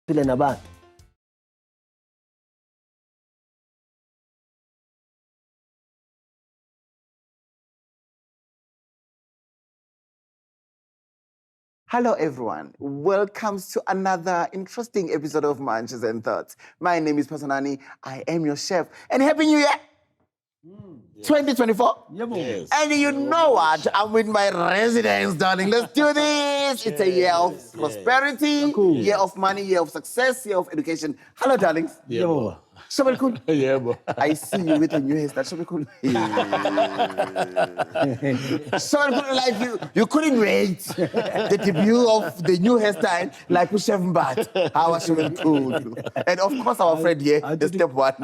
Phile nabantu. Hello, everyone. Welcome to another interesting episode of Munches and Thoughts. My name is Pasanani. I am your chef. And Happy New Year! 2024. Yes. And you know what? I'm with my residents, darling. Let's do this. It's a year of prosperity, year of money, year of success, year of education. Hello, darlings. Yebo. Shabal cool. Yebo. I see you with a new hairstyle. Shabal cool. Shabal cool, like you couldn't wait the debut of the new hairstyle, like Chef Mbat. Our Shabal cool. And of course, our friend here, the step one.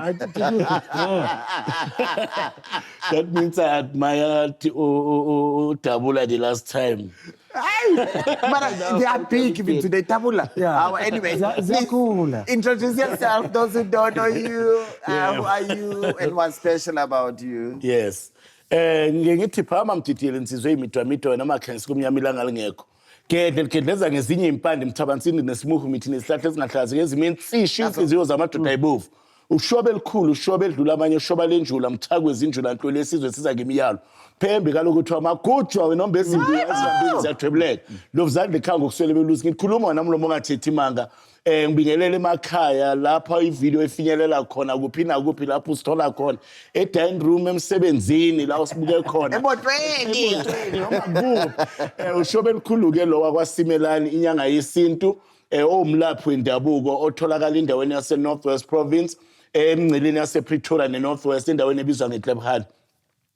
That means I admired Tabula the last time. Aye, but they are big even today. Tabula. Yeah. Anyway, Ziyakhula. please introduce yourself. Those who don't know you, who are you, and what's special about you? Yes. Ngike ngithi phama mdidiyele insizwe imidwa wena makhensi kumnyama ilanga lingekho. Gedle ligedleza ngezinye impande mthabansini nesimuhu mithi nesihlahla esingahlazeki ezime insishi inhliziyo zamadoda ayibovu. Ushobe elikhulu ushobe edlula abanye ushoba lenjula mthakwe izinjula nhloli esizwe siza ngemiyalo. Phembi kaloku kuthiwa magujwa wena ombe ezimbili ezibambili ziyathwebuleka. Lovuzandla ekhaya ngokuswele belusi ngikhuluma wena mlomo ongathethi imanga. Ngibingelele emakhaya lapha ivideo efinyelela khona kuphi nakuphi lapho usithola khona e-dining room emsebenzini la usibuke khona Emotweni. Emotweni, noma kuphi. Ushobe elikhulu ke lo wakwaSimelane inyanga yesintu owumlaphi wendabuko otholakala endaweni yase North West Province emngceleni yase Pretoria ne North West endaweni ebizwa ngeKlippan.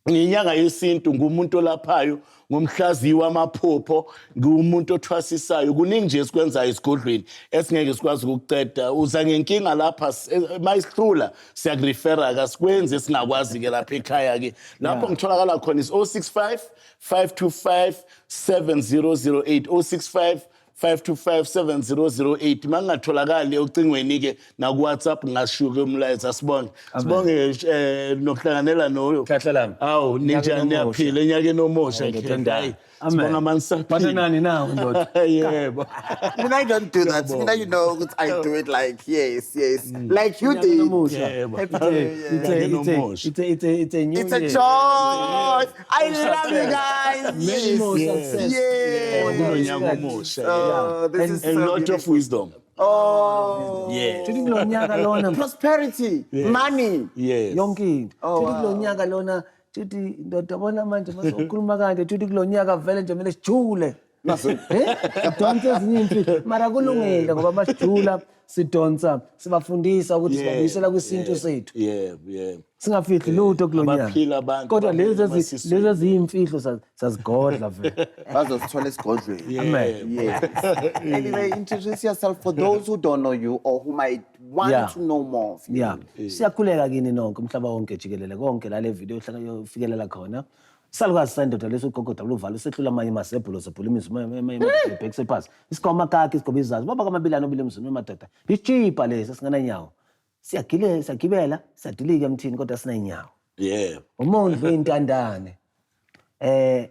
Ngiyinyanga yesintu, ngumuntu olaphayo, ngumhlaziyi wamaphupho, ngumuntu othwasisayo. Kuningi nje esikwenzayo esigodlweni esingeke sikwazi ukukuqeda. Uza ngenkinga lapha, mayisihlula siyakurefera, kasikwenzi esingakwazi ke lapha ekhaya ke. Lapho ngitholakala khona is 065 525 7008, 065 525 7008. Mangingatholakali ocingweni ke naku WhatsApp ngashuka umlayezo. Asibonge, sibonge nokuhlanganela no Khahla lami. Awu, ninjani? Enyakeni omusha. Niyaphila enyakeni omusha? Ndoda endala. Hayi, Amen. sibonga manisaphila. Phathanani nawo ndoda. Yebo. Mina, I don't do that. Mina, you know, I do it like, yes. Like you did. Omusha. Yebo. Happy New Year. It's a, it's a, it's a, it's a, it's a new It's a year. joy. I love you guys. Many Yes. more success. Yes. Kulo nyaka omusha. Oh, this is A so lot of beautiful. wisdom. Oh. Yes. Thuthi kulo nyaka lona Prosperity, money. Yes. yonke into. Oh, Thuthi kulo wow. nyaka lona, thuthi ndoda bona manje masokhuluma kanje, thuthi kulo nyaka vele nje kumele sijule. Sidonse ezinye iy'mfihlo mara kulungile ngoba masijula sidonsa sibafundisa ukuthi sibabuyisela kwisintu sethu. Yebo, yebo. Singafihli lutho kulo nyaka. Abaphila abantu, Kodwa lezi emasisweni. lezi eziyimfihlo sazigodla vele. Bazosithola esigodlweni. Amen. Yes. Anyway, introduce yourself for those who don't know you or who might want to know more of you. Yeah. Siyakhuleka kini nonke umhlaba wonke jikelele konke la le video ihlala yofikelela khona. Salukazi sendoda leso ugogoda luvalo sehlula amanye masebhulo sebhula imizwa ebhekise phansi. Isigoma kakhe isigoba izazi baba kamabilana obile emzini wemadoda. Isitshipa lesi singananyawo. Siyagile siyagibela siyadilika emthini kodwa sinenyawo. Yebo. Umondli wey'ntandane.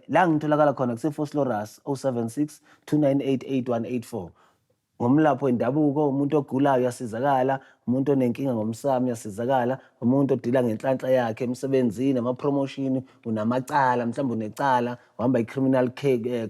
La ngitholakala khona kuse Vosloorus 076 298 8184. Ngomlapho wendabuko, umuntu ogulayo uyasizakala, umuntu onenkinga ngomsamo uyasizakala, umuntu odila ngenhlanhla yakhe emsebenzini, ama-promotion, unamacala, mhlawumbe unecala, uhamba i-criminal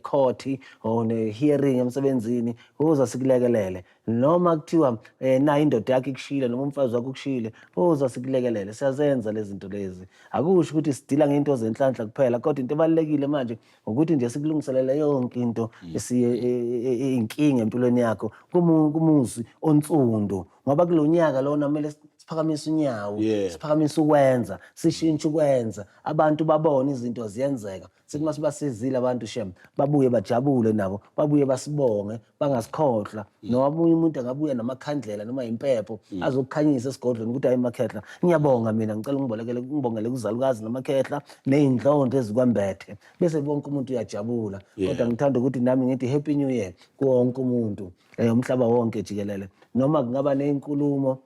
court or une-hearing emsebenzini, uza sikulekelele. Noma kuthiwa nayi indoda yakho ikushiyile noma umfazi wakho ukushiyile, uza sikulekelele. Siyazenza lezi zinto lezi. Akusho ukuthi sidila ngento zenhlanhla kuphela, kodwa into ebalulekile manje ukuthi nje sikulungiselele yonke into inkinga empilweni yakho kumuzi onsundu, ngoba kulo nyaka lona kumele siphakamise unyawo, siphakamise ukwenza, sishintshe ukwenza, abantu babone izinto ziyenzeka. Sithi masibasizile abantu shem, babuye bajabule nabo, babuye basibonge, bangasikhohlwa. Noma omunye umuntu angabuya namakhandlela noma impepho azokukhanyisa esigodlweni ukuthi hayi makhehla, ngiyabonga mina, ngicela ungibolekele, ngibongele kuzalukazi namakhehla ney'nhlonto ezikwembethe, bese wonke umuntu uyajabula. Kodwa ngithanda ukuthi nami ngithi Happy New Year kuwo wonke umuntu, umhlaba wonke jikelele. Noma kungaba ney'nkulumo,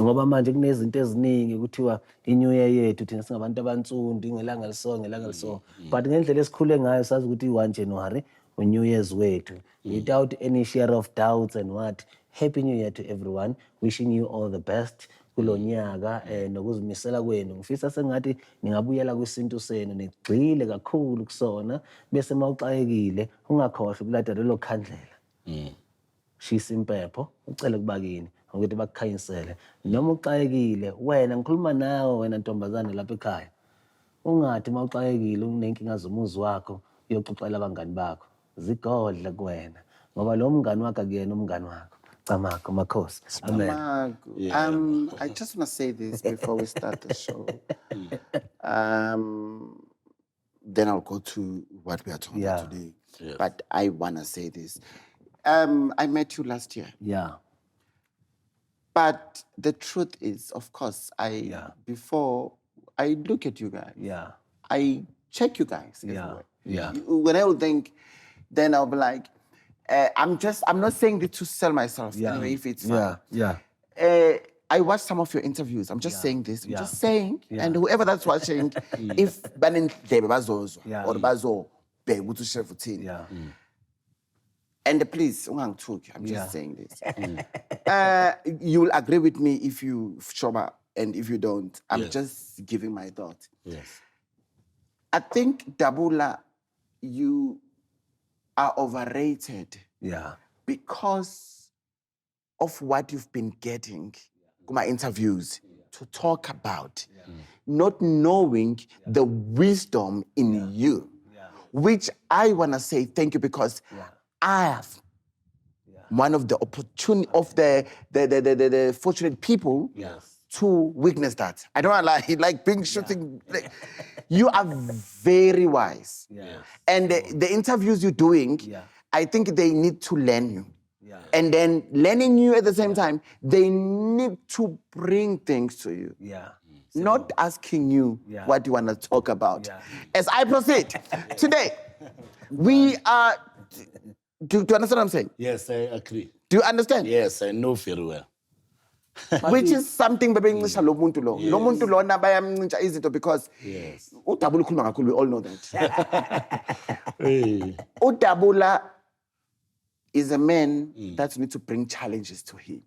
ngoba manje kunezinto eziningi kuthiwa i-New Year yethu thina singabantu abansundu ingelanga liso ngelanga liso, but ngendlela esikhule ngayo sazi ukuthi i-1 January u-New Year's wethu without any share of doubts and what. Happy New Year to everyone. Wishing you all the best kulo nyaka nokuzimisela kwenu. Ngifisa sengathi ningabuyela kwisintu senu, nigxile kakhulu kusona, bese mawuxakekile ungakhohlwa ukulayita lelo khandlela. Shisa impepho, ucele kubakini ukuthi bakukhanyisele. Noma uxakekile wena, ngikhuluma nawe wena ntombazane lapha ekhaya, ungathi uma uxakekile unenkinga zomuzi wakho uyoxoxela abangani bakho. Zigodle kuwena, ngoba lo mngani wakho akuyena umngani wakho. Camagu, makhosi, amen. Camagu. I just want to say this before we start the show. Then I'll go to what we are talking about today. But I want to say this. I met you last year. But the truth is, of course, I before I look at you guys, I check you guys everywhere. When I would think, then I'll be like, I'm not saying this to sell myself. Anyway, if it's fine. I watched some of your interviews. I'm just saying this. I'm just saying, and whoever that's watching, if banendlebe bazozwa or bazobheka ukuthi uShef uthini. And please, ungangithuki, I'm just saying this. You will agree with me if you Shoba, and if you don't, I'm just giving my thought. I think, Dabula, you are overrated because of what you've been getting my interviews to talk about, not knowing the wisdom in you, which I want to say thank you, because I have one of the opportunity of the fortunate people to witness that. I don't wanna lie, like being shooting, like, you are very wise. And the interviews you're doing, I think they need to learn you. And then learning you at the same time, they need to bring things to you. Not asking you what you want to talk about. As I proceed, today, we are, do you understand what I'm saying? Yes, I agree. Do you understand? Yes, I know very well. Which is something bebencisha lo muntu lo. Lo muntu lona bayamncintsha izinto because uDabula ukhuluma kakhulu, we all know that. Hey. uDabula is a man that need to bring challenges to him.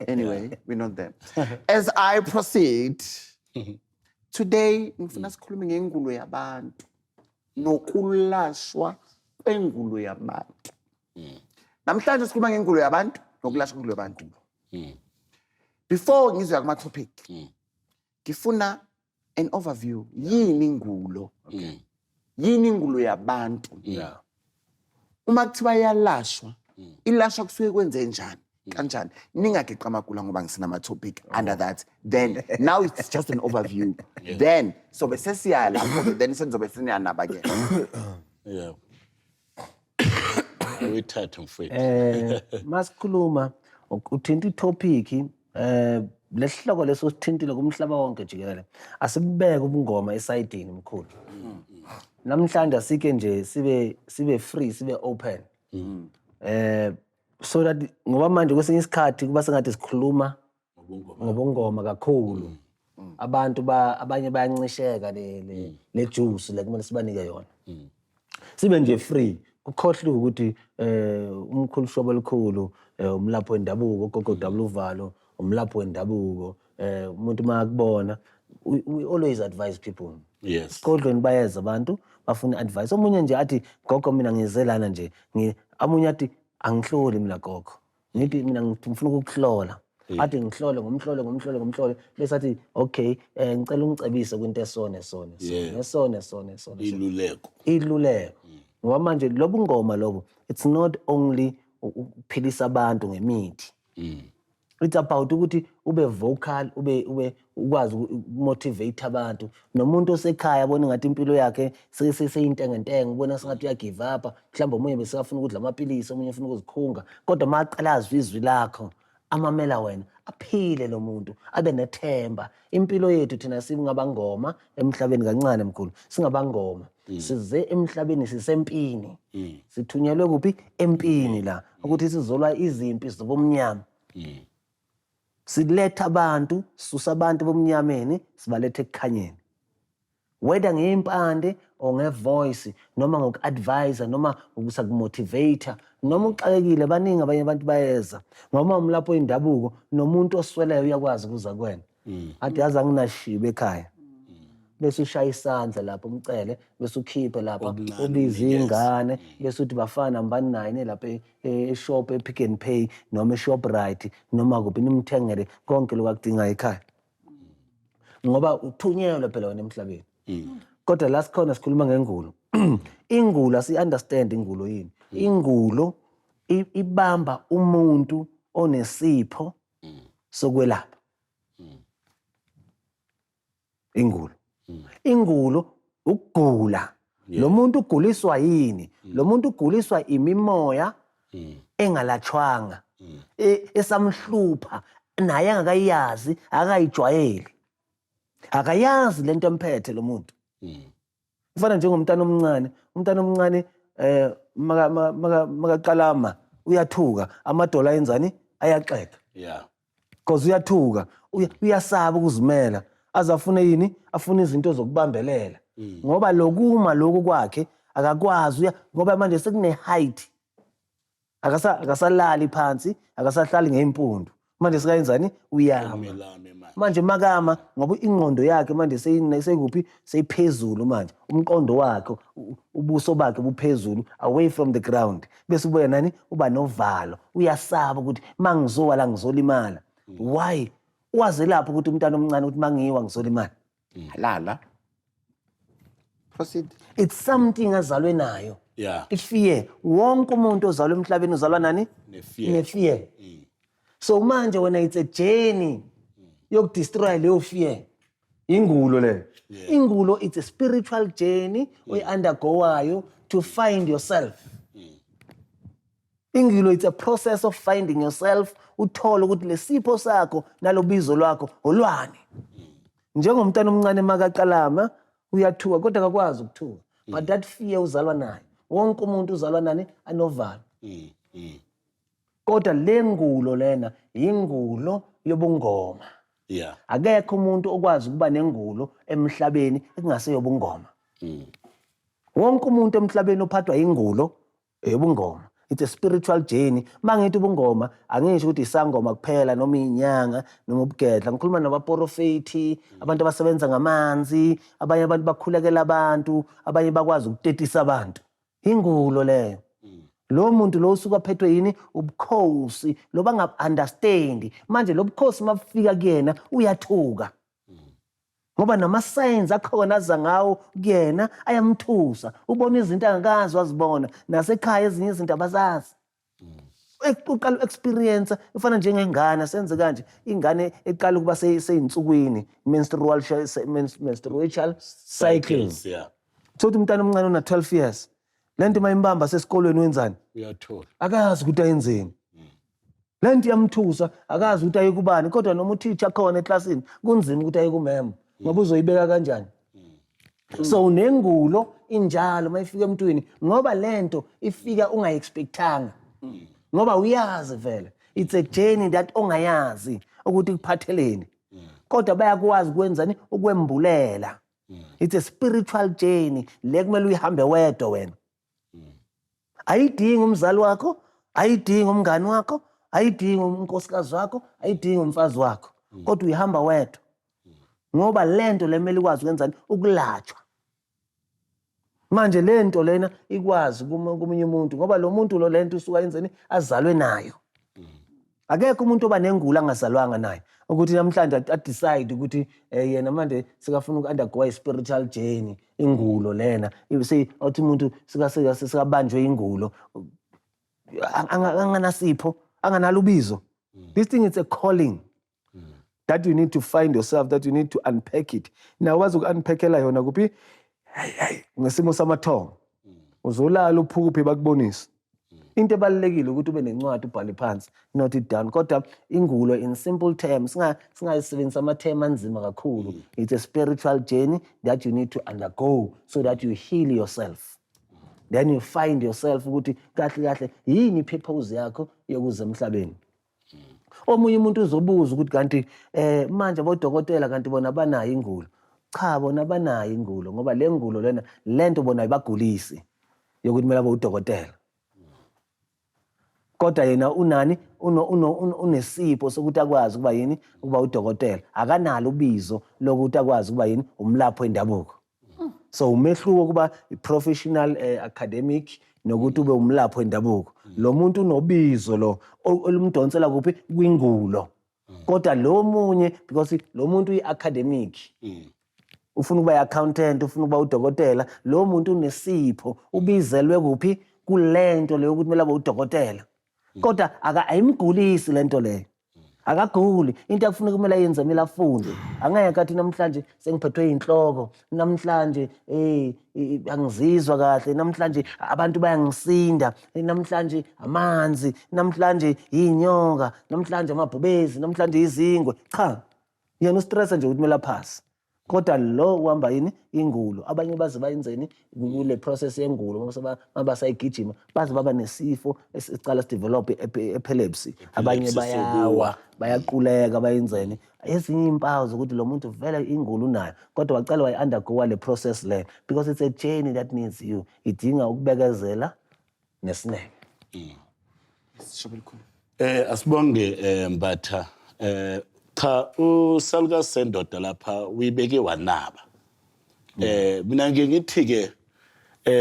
Anyway, we're not there. As I proceed, today ngifuna sikhulume ngengulo yabantu nokulashwa kwengulo yabantu. Namhlanje sikhuluma ngengulo yabantu nokulashwa kwengulo yabantu. Before ngizoya kuma topic, ngifuna an overview. Yini ingulo? Yini ingulo yabantu? Uma kuthiwa iyalashwa, ilashwa kusuke kwenze njani? Kanjani? Ningageqa amagula ngoba ngisinama topic under that. Then now it's just an overview. Then so bese siya lapho, then senzobe siniyanaba ke. Yeah. Uyithathe, mfowethu. Masikhuluma uthinta itopic, lesihloko leso sithintile kumhlaba wonke jikelele. Asibeke ubungoma esayidini, mkhulu. Namhlanje asike nje sibe free, sibe open. So that ngoba manje kwesinye isikhathi kuba sengathi sikhuluma ngobungoma kakhulu. Abantu ba abanye bayancisheka le juice le kumele sibanike yona. Sibe nje free. Kukhohlwe ukuthi umkhulu Shobo elikhulu, umlaphi wendabuko, ugogo Dabuluvalo, umlaphi wendabuko, umuntu makubona, we always advise people. Esigodlweni bayeza abantu bafuna advice. Omunye nje athi, "Gogo, mina ngizelana nje." Amunye athi, "Angihloli mina, gogo." Ngithi mina ngifuna ukukuhlola. Athi ngihlole, ngomhlole, ngomhlole, ngomhlole, bese athi, "Okay, ngicela ungicebise kwinto esone sone sone esone sone sone." Iluleko. Iluleko. Ngoba manje lobu ngoma lobu, it's not only ukuphilisa abantu ngemithi. It's about ukuthi ube vocal, ube ukwazi ukumotivate abantu. Nomuntu osekhaya abone ngathi impilo yakhe seyintengentenge, ubona sengathi uya give up, mhlawumbe omunye besafuna ukudla amaphilisi, omunye ufuna ukuzikhunga, kodwa maqala azwe izwi lakho, amamela wena, aphile lo muntu, abe nethemba. Impilo yethu thina singabangoma emhlabeni kancane, mkhulu, singabangoma. Size emhlabeni sisempini. Sithunyelwe kuphi? Empini la, ukuthi sizolwa izimpi zobumnyama. Siletha abantu, sisusa abantu bomnyameni, sibalethe ekukhanyeni. Whether ngey'mpande or nge-voice noma ngoku-advise noma ngokusakumotivate noma uxakekile, baningi abanye abantu bayeza ngoba umlapho wendabuko nomuntu osweleyo uyakwazi ukuza kuwena athi, "Yazi, anginashibo ekhaya," bese ushaya isandla lapho, umcele, bese ukhiphe lapha. Okuncane. Ubize Unikeze. Iy'ngane, bese uthi, "Bafana, hambani naye lapha e-shop, e-Pick n Pay noma e-Shoprite noma kuphi, nimthengele konke lokhu akudingayo ekhaya," ngoba uthunyelwe phela wena emhlabeni. Kodwa la sikhona sikhuluma ngengulo. Ingulo, asi-understand ingulo yini. Ingulo ibamba umuntu onesipho sokwelapha. Ingulo ukugula. Lo muntu uguliswa yini? Lo muntu uguliswa imimoya engalatshwanga, esamhlupha naye angakayazi, akayijwayeli, akayazi lento emphethe lo muntu. Kufana njengomntana omncane. Umntana omncane makaqalama uyathuka, amadola ayenzani? Ayaxega. Because uyathuka, uyasaba ukuzimela, aze afune yini? Afune izinto zokubambelela, ngoba lokuma lokhu kwakhe akakwazi. Ngoba manje sekune height, akasalali phansi, akasahlali ngey'mpundu, manje sekayenzani? Uyama. Umelame manje. Manje makama, ngoba ingqondo yakhe manje seyikuphi? Seyiphezulu manje. Umqondo wakhe, ubuso bakhe buphezulu, away from the ground, bese ubuya nani? Uba novalo, uyasaba ukuthi mangizowa la ngizolimala. Why? Waze lapho ukuthi umntana omncane ukuthi mangiwa ngizolimala. Lala. Proceed. It's something azalwe nayo. I-fear. Wonke umuntu ozalwe emhlabeni uzalwa nani? Ne-fear. Ne-fear. So manje wena, it's a journey yokudestroy leyo fear. Ingulo leyo. Ingulo, it's a spiritual journey oyi-undergowayo to find yourself. Ingulo, it's a process of finding yourself, uthole ukuthi lesipho sakho nalobizo lwakho olwani. Njengomntana omncane makaqalama uyathuka, kodwa akakwazi ukuthuka, but that fear uzalwa nayo. Wonke umuntu uzalwa nani? Anovalo. Kodwa le ngulo lena yingulo yobungoma. Akekho umuntu okwazi ukuba nengulo emhlabeni ekungaseyobungoma. Wonke umuntu emhlabeni ophathwa ingulo eyobungoma. It's a spiritual journey. Mangithi ubungoma, angisho ukuthi isangoma kuphela noma inyanga noma ubugedla. Ngikhuluma nabaprofeti, abantu abasebenza ngamanzi, abanye abantu bakhulekela abantu, abanye bakwazi ukutetisa abantu. Ingulo leyo. Lo muntu lo usuke aphethwe yini? Ubukhosi lo banga-understandi. Manje lo bukhosi mabufika kuyena uyathuka, ngoba nama-signs akhona aza ngawo kuyena ayamthusa. Ubona izinto angakazi wazibona nasekhaya, ezinye izinto abazazi. Uqala u-experience, ufana njengengane, senze kanje, ingane eqala ukuba seyinsukwini, menstrual cycles. Thothi umntana omncane una 12 years, lento uma imbamba sesikolweni wenzani? Uyathola. Akazi ukuthi ayenzeni. Le nto iyamthusa, akazi ukuthi aye kubani, kodwa noma uthisha khona eklasini kunzima ukuthi aye kumema ngoba uzoyibeka kanjani? So nengulo injalo uma ifika emntwini, ngoba lento ifika ungayi-expectanga, ngoba uyazi vele it's a journey that ongayazi ukuthi kuphatheleni, kodwa bayakwazi ukwenzani? Ukwembulela. It's a spiritual journey le kumele uyihambe wedwa wena. Ayidingi umzali wakho, ayidingi umngani wakho, ayidingi unkosikazi wakho, ayidingi umfazi wakho, kodwa uyihamba wedwa, ngoba lento lemele ikwazi ukwenzani? Ukulatshwa. Manje lento lena ikwazi komunye umuntu, ngoba lo muntu lo lento usuka yenzeni? Azalwe nayo. Akekho umuntu oba nengulo angazalwanga nayo, ukuthi namhlanje a-decide ukuthi yena manje sekafuna uku-undergo i-spiritual journey. Ingulo lena athi umuntu sekabanjwe ingulo anganasipho, anganalo ubizo. This thing, it's a calling that you need to find yourself, that you need to unpack it. Now wazi uku-unpackela yona kuphi? Hayi, hayi, ngesimo samathongo uzolala uphuphe, bakubonise. Into ebalulekile ukuthi ube nencwadi, ubhale phansi, note it down. Kodwa ingulo in simple terms, singayisebenzisi ama-term anzima kakhulu, it's a spiritual journey that you need to undergo so that you heal yourself, then you find yourself ukuthi kahle kahle yini i-purpose yakho yokuza emhlabeni. Omunye umuntu uzobuza ukuthi kanti manje abodokotela kanti bona banayo ingulo? Cha, bona banayo ingulo, ngoba le ngulo lena, lento bona ayibagulisi yokuthi kumele abe udokotela. Kodwa yena unani? Unesipho sokuthi akwazi ukuba yini? Ukuba udokotela. Akanalo ubizo lokuthi akwazi ukuba yini? Umlaphi wendabuko. So umehluko kuba i-professional academic nokuthi ube umlaphi wendabuko. Lo muntu unobizo lo olumdonsela kuphi? Kwingulo. Kodwa lo munye, because lo muntu uyi-academic, ufuna ukuba i-accountant, ufuna ukuba udokotela. Lo muntu unesipho, ubizelwe kuphi? Kulento leyo ukuthi kumele abe udokotela, kodwa ayimgulisi lento leyo, akaguli. Into akufuneka kumele ayenze, kumele afunde. Angeke athi namhlanje sengiphethwe inhloko, namhlanje angizizwa kahle, namhlanje abantu bayangisinda, namhlanje amanzi, namhlanje inyoka, namhlanje amabhubezi, namhlanje izingwe. Cha, yena ustress nje ukuthi kumele aphase. Kodwa lo uhamba yini? Ingulo. Abanye baze bayenzeni kule process yengulo, mabasayigijima baze baba nesifo esicala sidevelop epilepsy. Abanye bayawa, bayaquleka, bayenzeni. Ezinye impawu zokuthi lo muntu vele ingulo unayo, kodwa wacala wayi-undergo le process le, because it's a journey that needs you, idinga ukubekezela nesineke. Asibonge Mbatha. Cha, usalukazi sendoda lapha uyibeke wanaba. Mina ngike ngithi ke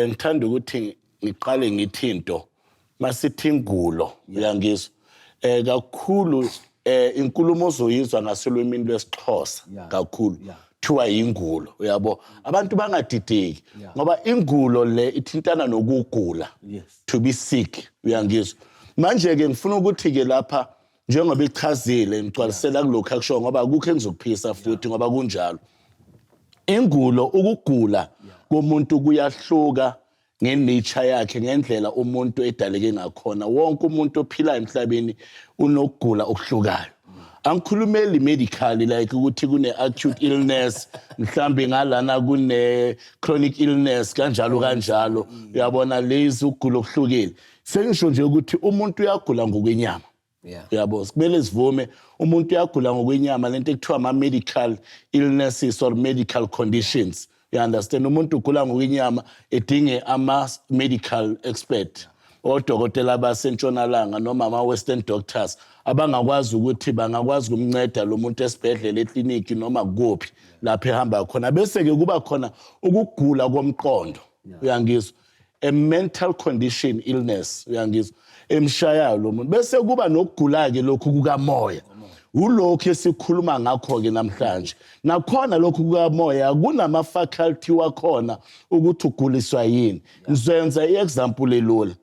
ngithanda ukuthi ngiqale ngithi into masithi ingulo, uyangizwa, kakhulu inkulumo ozoyizwa ngaselwimini lwesiXhosa kakhulu thiwa ingulo, uyabo, abantu bangadideki ngoba ingulo le ithintana nokugula, to be sick, uyangizwa. Manje ke ngifuna ukuthi ke lapha, njengoba ichazile, ngigcwalisela kulokhu akusho, ngoba akukho engizokuphisa futhi, ngoba kunjalo. Ingulo, ukugula komuntu kuyahluka ngenature yakhe, ngendlela umuntu edaleke ngakhona. Wonke umuntu ophila emhlabeni unokugula okuhlukayo. Angikhulumeli medically, like ukuthi kune acute illness, mhlambi ngalana kune chronic illness, kanjalo kanjalo, uyabona, lezi ukugula okuhlukile. Sengisho nje ukuthi umuntu uyagula ngokwenyama. Uyabo, kumele sivume, umuntu uyagula ngokwenyama, lento ekuthiwa ama-medical illnesses or medical conditions, you understand. Umuntu ugula ngokwenyama, edinge ama-medical expert, odokotela basentshonalanga noma ama-western doctors, abangakwazi ukuthi bangakwazi ukumnceda lo muntu esibhedlela, ekliniki noma kuphi lapho ehamba khona. Bese-ke kuba khona ukugula komqondo, uyangizwa, a mental condition, illness, uyangizwa, emshayayo lo muntu. Bese kuba nokugula-ke lokhu kukamoya, ulokhu esikhuluma ngakho-ke namhlanje. Nakhona lokhu kukamoya kunama-faculty wakhona ukuthi uguliswa yini. Ngizoyenza i-example elula.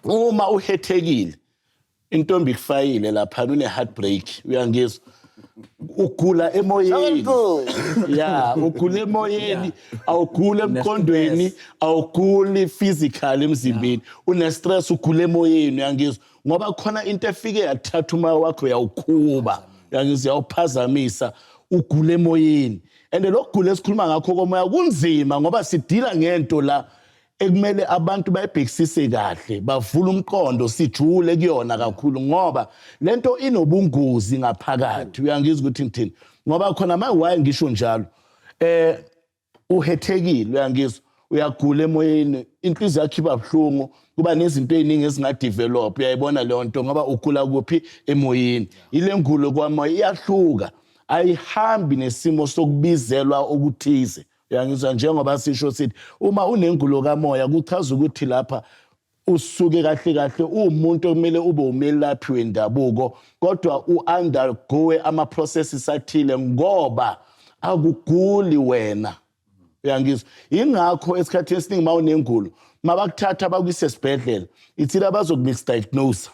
Uma uhethekile, intombi ikufayile laphana, une-heartbreak, uyangizwa, ugula emoyeni. Ya, ugula emoyeni, awuguli emqondweni, awuguli physical emzimbeni. Une-stress, ugula emoyeni, uyangizwa, ngoba khona into efike yathatha umoya wakho, yawukhuba, uyangizwa, yawuphazamisa. Ugula emoyeni. And lokugula esikhuluma ngakho komoya kunzima, ngoba sidila ngento la ekumele abantu bayibhekisise kahle, bavule umqondo, sijule kuyona kakhulu, ngoba lento inobungozi ngaphakathi, uyangizwa ukuthi ngithini. Ngoba khona ma why ngisho njalo, uhethekile, uyangizwa, uyagula emoyeni, inhliziyo yakho iba buhlungu, kuba nezinto ey'ningi ezingadevelop, uyayibona leyo nto, ngoba ugula kuphi? Emoyeni. Ile ngulo kwamoya iyahluka, ayihambi nesimo sokubizelwa okuthize, uyangizwa. Njengoba sisho sithi uma unengulo kamoya, kuchaza ukuthi lapha usuke kahle kahle uwumuntu okumele ube umelaphi wendabuko, kodwa u-undergoe ama-processes athile, ngoba akuguli wena, uyangizwa. Ingakho esikhathini esiningi uma unengulo, mabakuthatha bakuyise esibhedlela, ithile bazokumisdiagnose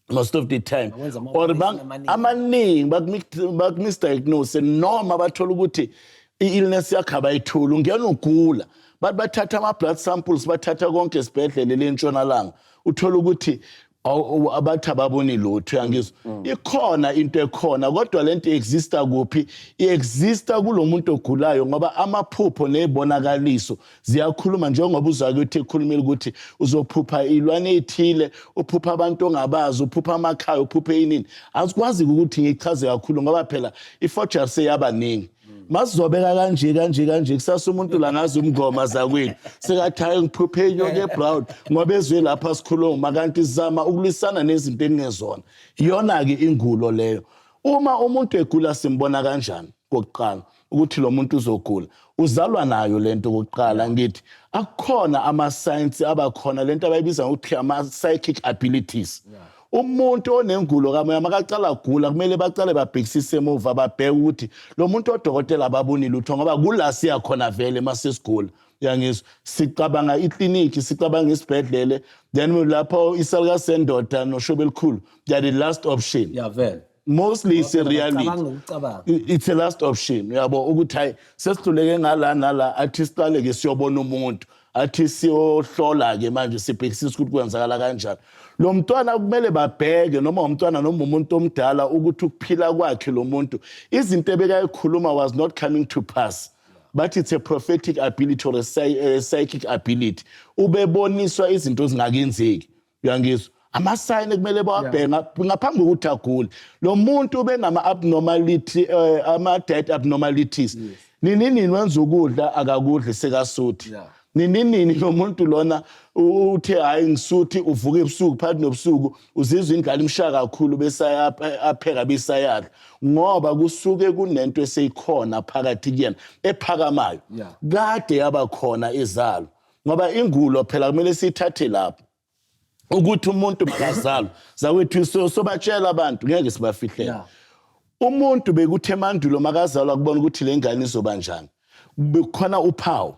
most of the time. Bakwenza or ama-operation amaningi. Amaningi bakumisdiagnose noma bathola ukuthi i-illness yakho abayitholi. Ungena ugula, bathi bathatha ama-blood samples, bathatha konke esibhedlela le ntshonalanga, uthola ukuthi abathi ababoni lutho, uyangizwa. Ikhona into ekhona, kodwa lento exista kuphi? I-exista kulo muntu ogulayo, ngoba amaphupho nezibonakaliso ziyakhuluma, njengoba uzwa ukuthi ekhulumile ukuthi uzophupha ilwane ethile, uphupha abantu ongabazi, uphupha amakhaya, uphuphe inini. Asikwazi ukuthi ngichaze kakhulu, ngoba phela i-forgery seyabaningi. Masizobeka kanje kanje kanje, kusasa umuntu la ngazi umngoma zakwethu sekathi, "Hayi, ngiphuphe inyoka ebrown," ngoba ezwe lapha sikhuluma, kanti sizama ukulwisana nezinto ekungezona. Iyona-ke ingulo leyo. Uma umuntu egula, simbona kanjani? Kokuqala, ukuthi lo muntu uzogula, uzalwa nayo lento. Kokuqala ngithi akukhona ama-science abakhona lento abayibiza ngokuthi ama-psychic abilities. Umuntu onengulo kamoya makacala gula, kumele bacale babhekisise emuva, babheke ukuthi lo muntu, odokotela ababoni lutho, ngoba kula siya khona vele masesigula. Uyangizwa? Sicabanga ikliniki, sicabanga isibhedlele, then lapho isalukazi sendoda noshobe elikhulu, they are the last option. Ya, vele. Mostly it's a reality. Cabanga nokucabanga. It's a last option, uyabo, ukuthi hayi, sesihluleke ngala nala, athi siqale ke siyobona umuntu, athi siyohlola ke manje, sibhekisisa ukuthi kwenzakala kanjani. Lo mntwana kumele babheke, noma umntwana noma umuntu omdala, ukuthi ukuphila kwakhe lo muntu, izinto ebekayikhuluma was not coming to pass. But it's a prophetic ability or a psychic ability, ubeboniswa izinto ezingakenzeki. Uyangizwa? Amasayini ekumele bawabheke ngaphambi kokuthi agule lo muntu, ube nama-abnormality, ama-diet abnormalities. Nini nini wenza ukudla, akakudli, sekasuthi. Nini nini lo muntu lona uthe, "Hayi, ngisuthi." Uvuka ebusuku, phakathi nobusuku, uzizwa indlala imshaya kakhulu, bese apheka, bese ayadla, ngoba kusuke kunento eseyikhona phakathi kuyena ephakamayo. Kade yaba khona izalo, ngoba ingulo phela kumele siyithathe lapho ukuthi umuntu makazalwa, zakwethu, sobatshela abantu, ngeke sibafihlele. Umuntu bekuthe emandulo makazalwa, kubona ukuthi le ngane izoba njani, bekukhona uphawu.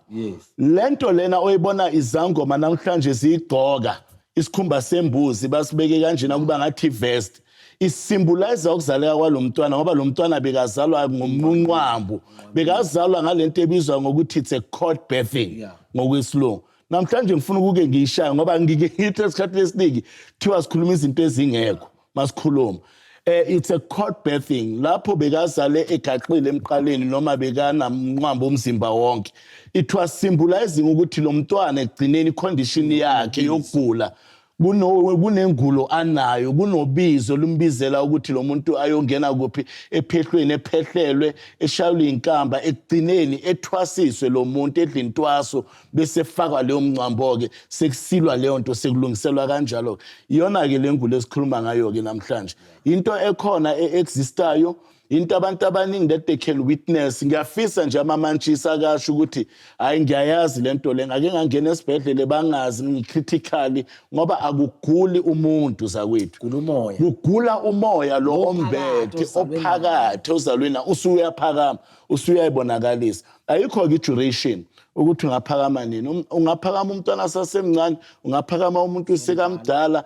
Lento lena oyibona izangoma namhlanje ziyigqoka, isikhumba sembuzi, basibeke kanjena kuba ngathi vest, isymbolize ukuzaleka kwalo mntwana, ngoba lo mntwana bekazalwa ngomunqwambu, bekazalwa ngalento ebizwa ngokuthi it's a cord birthing ngokwesilungu. Namhlanje ngifuna ukuke ngiyishaye, ngoba ngike ngithi esikhathini esiningi kuthiwa sikhuluma izinto ezingekho masikhuluma. It's a cord birthing, lapho bekazale egaxile emqaleni noma bekanamnqwambo umzimba wonke. It was symbolizing ukuthi lo mntwana ekugcineni condition yakhe yokugula, kunengulo anayo, kunobizo lumbizela ukuthi lo muntu ayongena kuphi ephehlweni, ephehlelwe, eshayelwe inkamba, ekugcineni ethwasiswe lo muntu, edla intwaso, bese efakwa leyo mncwambo-ke, sekusilwa leyo nto, sekulungiselwa kanjalo. Iyona-ke le ngulo esikhuluma ngayo-ke namhlanje, into ekhona e-existayo, into abantu abaningi that they can witness. Ngiyafisa nje amamantshisi akasho ukuthi, "Hayi, ngiyayazi lento le, ngake ngangena esibhedlele bangazi ngi-critically," ngoba akuguli umuntu, zakwethu. Gula umoya. Kugula umoya lo Ophakathi, ombethe ozalwe nawo. Ophakathi ozalwe nawo, usuyaphakama, usuyayibonakalisa. Ayikho-ke i-duration ukuthi ungaphakama nini. Ungaphakama umntwana sasemncane, ungaphakama umuntu sekamdala,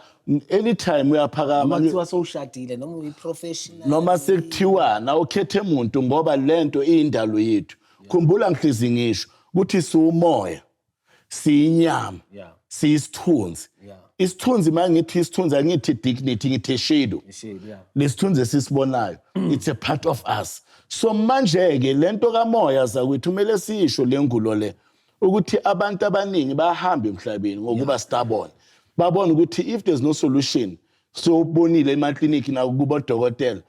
anytime uyaphakama. Noma kuthiwa sowushadile noma uyi-professional. Noma sekuthiwa na ukhethe muntu, ngoba lento iyindalo yethu. Khumbula, ngihlezi ngisho ukuthi siwumoya, siyinyama, siyisithunzi. Isithunzi, uma ngithi isithunzi, angithi dignity, ngithi shadow. Shade, yeah. Lesithunzi esisibonayo, it's a part of us. So manje-ke lento kamoya, zakwethu, kumele siyisho le ngulo le, ukuthi abantu abaningi bayahamba emhlabeni ngokuba stubborn, babona ukuthi if there's no solution, sowubonile emakliniki nakubodokotela,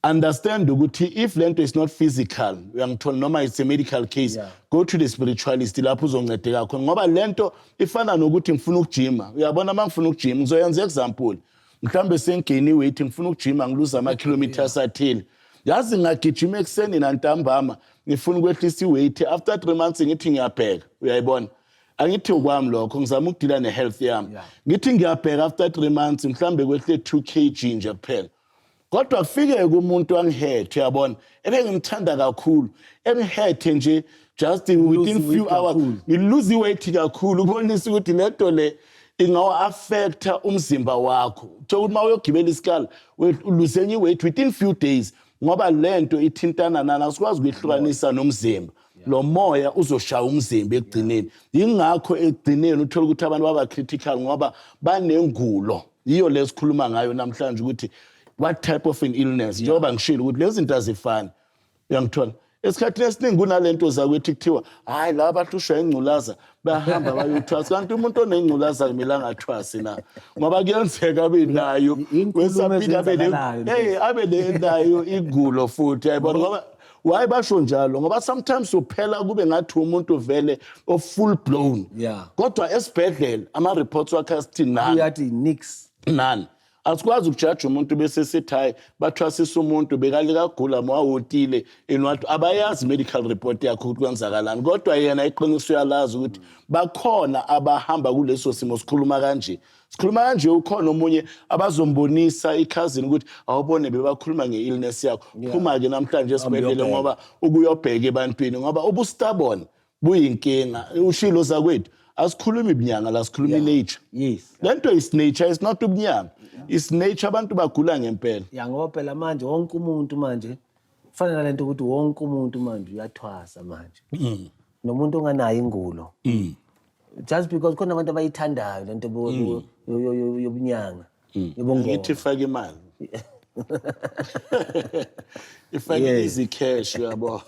understand ukuthi if lento is not physical, uyangithola, noma it's a medical case, go to the spiritualist, lapho uzoncedeka khona, ngoba lento ifana nokuthi ngifuna ukujima. Uyabona, uma ngifuna ukujima, ngizoyenza example, mhlawumbe sengigain weight, ngifuna ukujima, ngiluza ama-kilometers athile. Yazi, ngagijima ekuseni nantambama, ngifuna ukwehlisa i-weight. After 3 months ngithi ngiyabheka, uyayibona, angithi ukwami lokho, ngizama ukudila ne-health yami. Ngithi ngiyabheka after 3 months, mhlawumbe kwehle 2 kg nje kuphela, kodwa kufike kumuntu angihethe, uyabona, ebengimthanda kakhulu, engihethe nje just within few weight hours kakhulu. Ngiluze weight kakhulu, ukubonisa ukuthi lento le ingawa-affecta umzimba wakho. Uthola ukuthi uma uyogibela isikala, uluze enye i-weight within few days, ngoba lento ithintana nana, asikwazi ukuyihlukanisa nomzimba. Lo moya uzoshaya umzimba ekugcineni. Yingakho ekugcineni uthola ukuthi abantu baba critical, ngoba banengulo. Yiyo lesikhuluma ngayo namhlanje, ukuthi what type of an illness. Njengoba ngishilo ukuthi lezi zinto azifani, uyangithola? Esikhathini esiningi kunalento zakwethu, kuthiwa hayi, laba bahlushwa ingculaza bayahamba bayothwasa, kanti umuntu onengculaza kumele angathwasi na, ngoba kuyenzeka abe nayo Inkulumo wesaphinda abe ezenzakalayo. Hey, abe nayo igulo futhi, yayibona, ngoba Why basho njalo? Ngoba sometimes uphela kube ngathi umuntu vele o full blown. Kodwa esibhedlela ama reports wakhe asithi nani. Uyathi nix. Nani. Asikwazi ukujaja umuntu bese sithi hayi, bathwasisa umuntu bekalikagula mawawotile inwathi, abayazi medical report yakho ukuthi kwenzakalani, kodwa yena iqiniso uyalazi ukuthi bakhona abahamba kuleso simo. Sikhuluma kanje ukhona omunye abazombonisa i-cousin ukuthi awubone bebakhuluma nge-illness yakho, phuma-ke namhlanje esibhedlela uyobheka. Ngoba ukuyobheka ebantwini, ngoba ubu-stubborn buyinkinga. Ushilo zakwethu, asikhulumi bunyanga la, sikhuluma i-nature. Lento is nature, is not ubunyanga, is nature. Abantu bagula ngempela. Ya, ngoba phela manje wonke umuntu manje kufana nalento ukuthi wonke umuntu manje uyathwasa manje, nomuntu onganayo ingulo, just because khona abantu abayithandayo lento yobunyanga, yobungoma. Ngithi ifake imali, ifake easy cash, uyabo.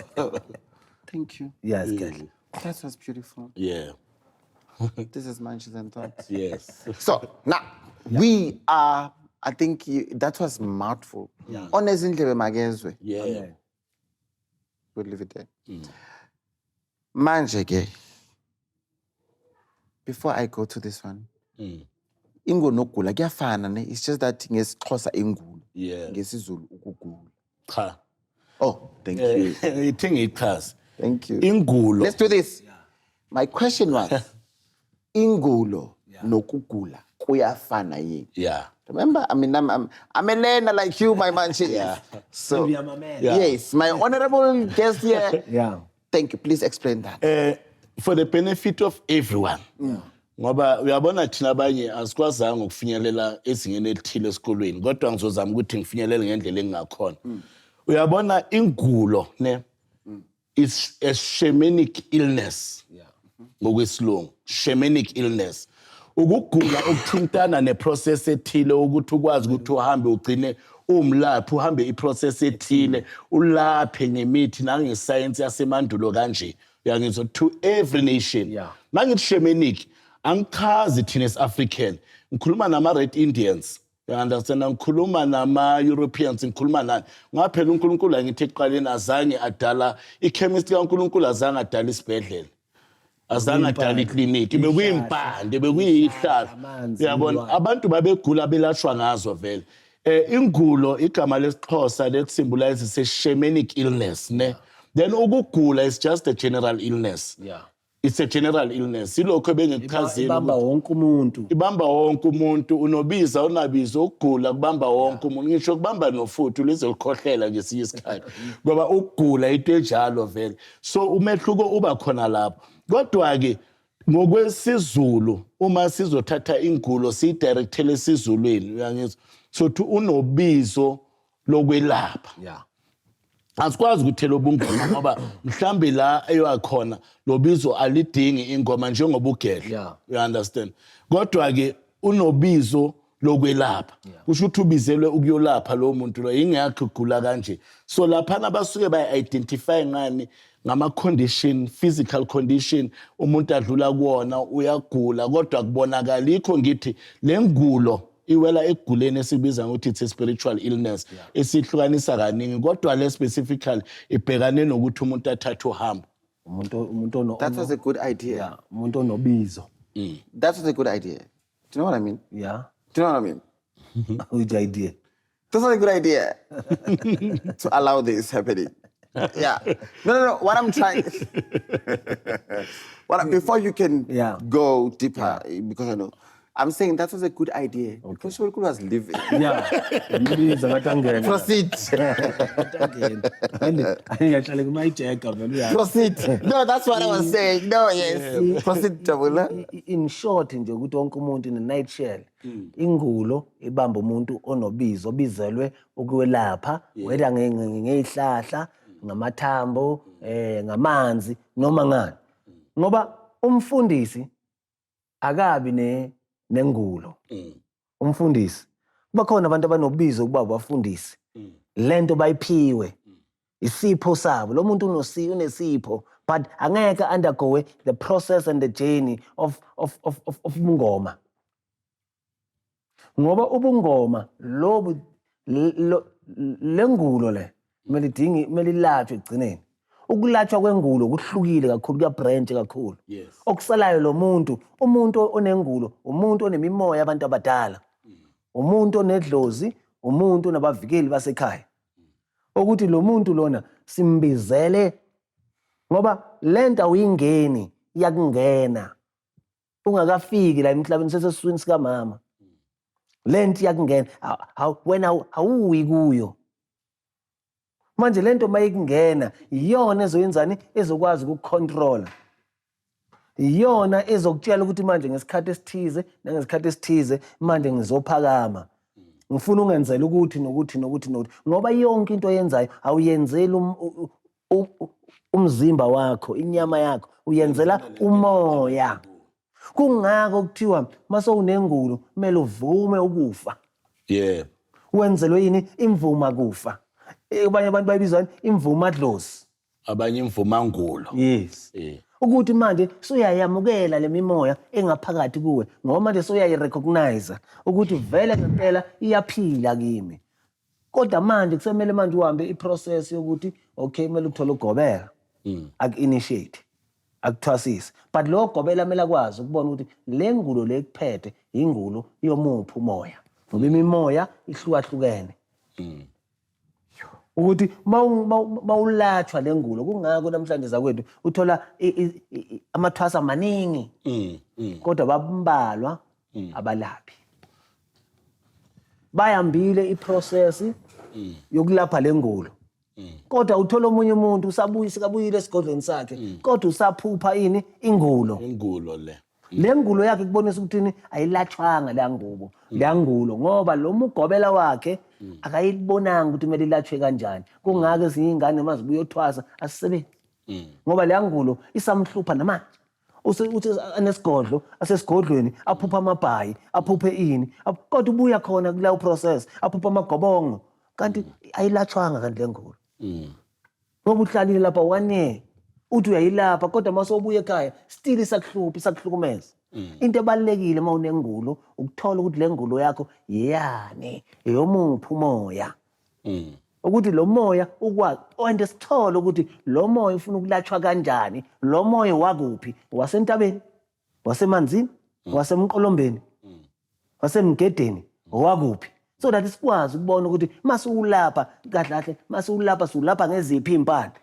Thank you. Yes, kahle. That was beautiful. This is Munchies and Thoughts. So now we are, I think you, that was mouthful. Onezindlebe makezwe. We'll leave it there. Manje ke, before I go to this one, ingulo nokugula kuyafana ne? It's just that ngesiXhosa ingulo, ngesiZulu ukugula. Cha. Oh, thank you. Ithi ngiyichaze. Thank you. Ingulo. Let's do this. My question was, ingulo nokugula kuyafana yini? Yeah. Remember, I mean, I'm a learner like you, my man. So, Uyamamela. Yes, my honorable guest here. Thank you. Please explain that. For the benefit of everyone, ngoba uyabona thina abanye asikwazanga ukufinyelela ezingeni elithile esikolweni, kodwa ngizozama ukuthi ngifinyelele ngendlela engingakhona. Uyabona ingulo ne is a shamanic illness. Ngokwesilungu shamanic illness, ukugula okuthintana neprocess ethile ukuthi ukwazi ukuthi uhambe ugcine umlaphi, uhambe iprocess ethile, ulaphe ngemithi nangesayensi yasemandulo kanje, uyangizwa, to every nation. Mangithi shamanic, angichazi thina as-African, ngikhuluma nama-Red Indians, you understand, ngikhuluma nama-Europeans, ngikhuluma nani, ngoba phela uNkulunkulu, angithi ekuqaleni azange adala i-chemist kaNkulunkulu, azange adala isibhedlela, azange adala ikliniki, bekuyimpande, bekuyihlahla. Amanzi, Uyabona, ilwane. Abantu babegula belashwa ngazo vele. Ingulo igama lesiXhosa that symbolizes a shamanic illness ne. Then ukugula is just a general illness. It's a general illness, ilokho ebengikuchazile. Ibamba Ukuthi wonke umuntu. Ibamba wonke umuntu, unobiza unabiza, ukugula kubamba wonke umuntu, ngisho kubamba nofuthu lize likhohlela ngesinye isikhathi, ngoba ukugula into enjalo vele. So umehluko uba khona lapho. Kodwa-ke ngokwesiZulu, uma sizothatha ingulo siyidirectele esiZulwini, uyangizwa, sothi unobizo lokwelapha. Asikwazi ukuthela ubungoma, ngoba mhlambe la eyakhona lobizo alidingi ingoma njengoba ugedla. You understand? Kodwa ke unobizo lokwelapha, kusho ukuthi ubizelwe ukuyolapha lowo muntu lo, ingakho ugula kanje. So laphana basuke bayi-identify ngani? Ngama-condition, physical condition umuntu adlula kuwona, uyagula kodwa kubonakala. Ikho ngithi le ngulo iwela ekuguleni esikubiza ngokuthi it's a spiritual illness, esihlukanisa kaningi, kodwa le specifically ibhekane nokuthi umuntu athathe uhambo. Umuntu ono That was a good idea. Yeah, umuntu onobizo. That was a good idea. Do you know what I mean? Yeah. Do you know what I mean? Which idea? That's not a good idea to allow this happening. Yeah. No. What I'm trying, before you can go deeper, because I know, I'm saying that was a good idea. Because Shobekulu was living. Yeah. Ngibiza ngathi angena. Proceed. Ngathi angena. Ngiyahlala kumayijeka vele uyazi. Proceed. No, that's what I was saying. No, yes. Proceed, Jabula. In short nje, ukuthi wonke umuntu, in a nutshell, ingulo ibamba umuntu onobizo, obizelwe ukwelapha, whether ngezihlahla, ngamathambo, ngamanzi noma ngani, ngoba umfundisi akabi ne nengulo. Umfundisi, kuba khona abantu abanobizo ukuba abafundisi, lento bayiphiwe, isipho sabo. Lo muntu unesipho, but angeke undergo the process and the journey of ubungoma, ngoba ubungoma lobu, lengulo le. Kumele idinge, kumele ilatshwe ekugcineni. Ukulatshwa kwengulo kuhlukile kakhulu, kuya-branch kakhulu. Okusalayo lo muntu, umuntu onengulo, umuntu onemimoya abantu abadala, umuntu onedlozi, umuntu onabavikeli basekhaya. Ukuthi lo muntu lona simbizele ngoba lento awuyingeni, iyakungena. Ungakafiki la emhlabeni, sesesiswini sikamama. Lento iyakungena, wena awuyi kuyo. Manje lento mayikungena iyona ezoyenzani, ezokwazi ukukucontrola. Iyona ezokutshela ukuthi manje ngesikhathi esithize nangesikhathi esithize manje ngizophakama. Ngifuna ungenzele ukuthi nokuthi nokuthi nokuthi, ngoba yonke into oyenzayo awuyenzeli umzimba wakho, inyama yakho, uyenzela umoya. Kungako kuthiwa mase unengulo kumele uvume ukufa. Wenzelwe yini? Imvuma kufa. Abanye abantu bayibiza imvuma dlozi. Abanye imvumangulo. Yes. Ukuthi manje suyayamukela le mimoya engaphakathi kuwe, ngoba manje suyayirecognize ukuthi vele ngempela iyaphila kimi. Kodwa manje kusemele manje uhambe iprocess yokuthi okay, kumele uthole ugobela. Aku-initiate, akuthwasise. But lo gobela kumele akwazi ukubona ukuthi le ngulo le kuphethe ingulo yomuphi umoya. Ngoba imimoya ihlukahlukene. Ukuthi mawulatshwa le ngulo, kungako namhlanje zakwethu uthola amathwasa maningi. Kodwa babambalwa abalaphi. Bayambile iprocess yokulapha le ngulo. Kodwa uthola omunye umuntu usabuya, sikabuyile esigodlweni sakhe, kodwa usaphupha ini? Ingulo. Ingulo le. Le ngulo yakhe kubonisa ukuthi ayilatshwanga le ngubo, le ngulo, ngoba lo mugobela wakhe akayibonanga ukuthi kumele ilatshwe kanjani. Kungako ezinye iy'ngane uma zibuya othwasa asisebenzi. Ngoba le ngulo isamhlupha namanje. Uthi anesigodlo, asesigodlweni, aphupha amabhayi, aphuphe ini, kodwa ubuya khona kuleyo process, aphupha amagobongo, kanti ayilatshwanga kanti le ngulo. Ngoba uhlalile lapha 1 year, uthi uyayilapha, kodwa uma sewubuya ekhaya still isakuhlupha, isakuhlukumeza. Into ebalulekile uma unengulo ukuthola ukuthi le ngulo yakho yeyani, eyomuphi umoya. Ukuthi lo moya ukwazi, and sithole ukuthi lo moya ufuna ukulatshwa kanjani, lo moya wakuphi, wasentabeni, wasemanzini, wasemqolombeni, wasemgedeni, wakuphi, so that sikwazi ukubona ukuthi masiwulapha kahle kahle, masiwulapha siwulapha ngeziphi iy'mpande.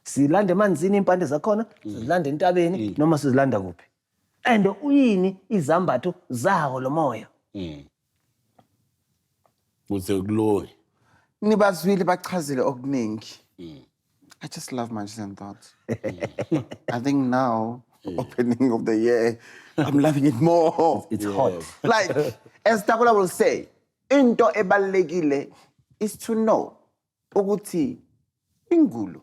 Silanda emanzini iy'mpande zakhona, sizilanda entabeni, noma sizilanda kuphi, and uyini izambatho zawo lo moya. Kuze kulunge. Nibazwile bachazile okuningi. I just love Manches and Thoughts. I think now, opening of the year, I'm loving it more. It's hot. Like, as Takula will say, into ebalulekile is to know ukuthi ingulo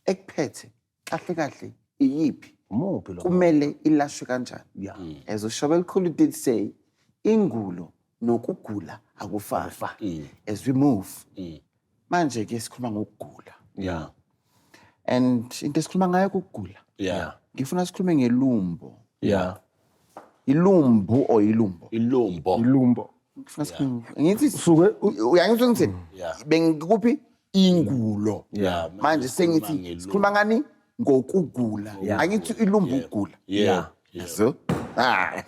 ekuphethe kahle kahle iyiphi, Umuphi lo? Kumele ilashwe kanjani. As uShobelikhulu did say, ingulo nokugula akufani. As we move, manje ke sikhuluma ngokugula. And into esikhuluma ngayo ukugula. Ngifuna sikhulume ngelumbo. Ilumbu or ilumbo? Ilumbo. Ilumbo. Ngifuna sikhulume ngithi Usuke uyangizwa ngithini? Yeah. Bengikuphi? Ingulo. Manje sengithi Ngelumbo. Sikhuluma ngani? Ngokugula. Angithi ilumbo ukugula. So, ah.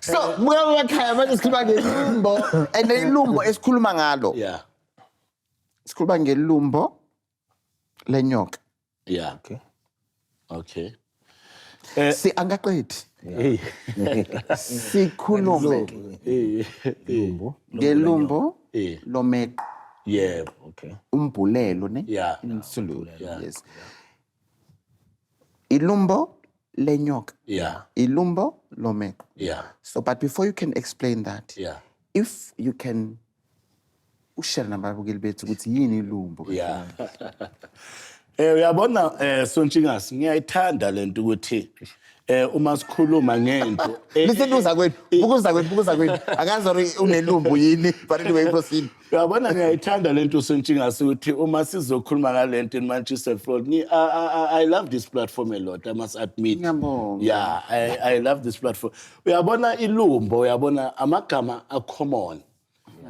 So, buka ekhaya manje sikhuluma ngelumbo and ilumbo esikhuluma ngalo. Sikhuluma ngelumbo lenyoka. Okay. Okay. Si angaqedi. Hey. Sikhulume ngelumbo lomeqo. Okay. Umbhulelo ne? Yeah. In Zulu. Yes. Ilumbo lenyoka. Ilumbo lomeqo. So, but before you can explain that, if you can ushare nababukeli bethu ukuthi yini ilumbo. Yeah. Uyabona Sontshingasi, ngiyayithanda lento ukuthi uma sikhuluma ngento Listen, uza kwenu, bukuza kwenu, bukuza kwenu. Akazi ori unelumbo yini, but anyway, proceed. Uyabona, ngiyayithanda lento, Sontshingasi, ukuthi uma sizokhuluma ngalento in Manchester Floyd, I love this platform a lot, I must admit. Ngiyabonga. Yeah, I love this platform. Uyabona ilumbo, uyabona amagama a common.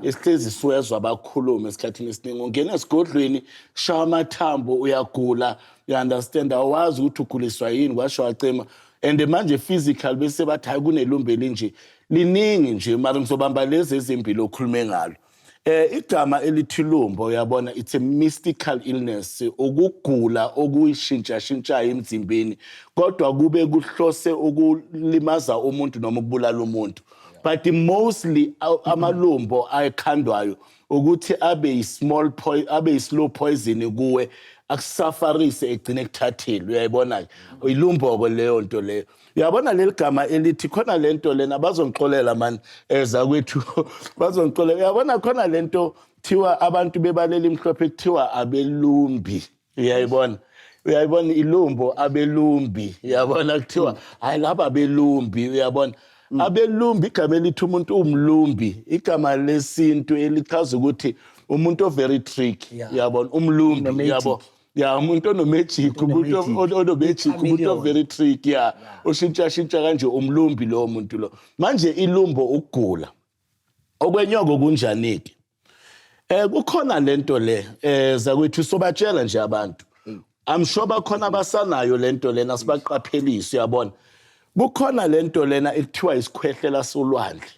Esihlezi siwezwa bakhulume esikhathini esiningi. Ungena esigodlweni, shaya amathambo, uyagula, you understand, awazi ukuthi uguliswa yini, kwasho wacima. And manje physical bese bathi hayi, kunelumbo elinje, liningi nje, mara ngizobamba lezi ezimbili okhulume ngalo. Igama elithi lumbo, uyabona, it's a mystical illness, ukugula okuyishintsha-shintshayo emzimbeni, kodwa kube kuhlose ukulimaza umuntu noma ukubulala umuntu. But mostly amalumbo ayekhandwayo ukuthi abe yi-small abe yi-slow poison kuwe, akusafarise, egcine kuthathile. Uyayibona-ke ilumbo-ke leyo nto leyo. Uyabona leli gama elithi khona lento lena, bazongixolela man, zakwethu, bazongixolela. Uyabona khona lento thiwa abantu bebaleli mhlophe kuthiwa abelumbi. Uyayibona, uyayibona ilumbo, abelumbi. Uyabona kuthiwa hayi, laba abelumbi. Uyabona abelumbi, igama elithi umuntu umlumbi, igama lesintu elichaza ukuthi umuntu o-very tricky. Uyabona umlumbi. Ono-magic. Uyabo ya, umuntu ono-magic, umuntu Ono-magic. Ono-magic, umuntu Chameleon. o-very tricky ya, oshintsha shintsha kanje, umlumbi lowo muntu lo. Manje ilumbo ukugula okwenyoko kunjani-ke? Kukhona lento le, zakwethu, sobatshela nje abantu. I'm sure bakhona abasanayo lento lena, sibaqaphelise. Uyabona kukhona lento lena ekuthiwa isikhwehlela solwandle.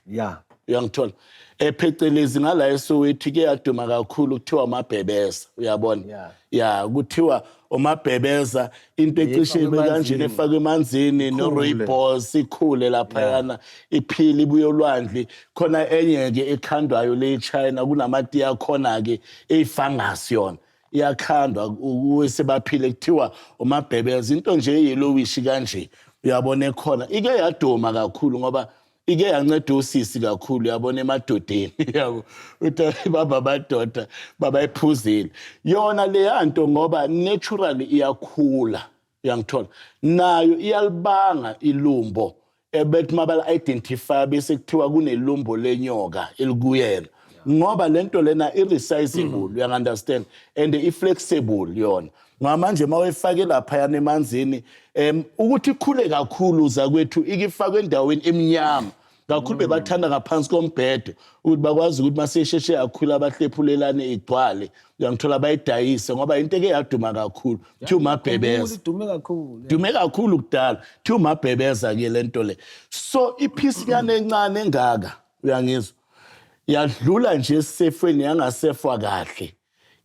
Uyangithola, ephecelezi ngala eSoweto ke yaduma kakhulu, kuthiwa amabhebeza. Uyabona? Ya, kuthiwa umabhebeza into ecishe ibe Efakwe kanjena, emanzini. efakwe emanzini no-rooibos, ikhule laphayana, iphile, ibuye olwandle. Khona enye-ke ekhandwayo le eChina, kunamatiye akhona-ke eyi-fungus, yona iyakhandwa sebaphile, kuthiwa umabhebeza, into nje e-yellowish kanje. Uyabona ekhona ike yaduma kakhulu ngoba ike yanceda usisi kakhulu, uyabona, emadodeni, yabo, uthi baba amadoda babayiphuzile yona leya nto ngoba naturally iyakhula. Uyangithola, nayo iyalibanga ilumbo, ebethi mabala identify bese kuthiwa kunelumbo lenyoka elikuyena, ngoba lento lena i-resizable, uyangi-understand, and i-flexible yona. Ngoba manje uma uyifake laphayana emanzini, ukuthi ikhule kakhulu, zakwethu, ikifakwe endaweni emnyama kakhulu, bebathanda ngaphansi kombhedo ukuthi bakwazi ukuthi masesheshe yakhula bahlephulelane igcwale, uyangithola, bayidayise, ngoba into eke yaduma kakhulu kuthiwa umabhebeza. Idume kakhulu. Dume kakhulu kudala, kuthiwa umabhebeza ke lento le. So iphisinyana encane engaka, uyangizwa, yadlula nje esefweni, yangasefwa kahle,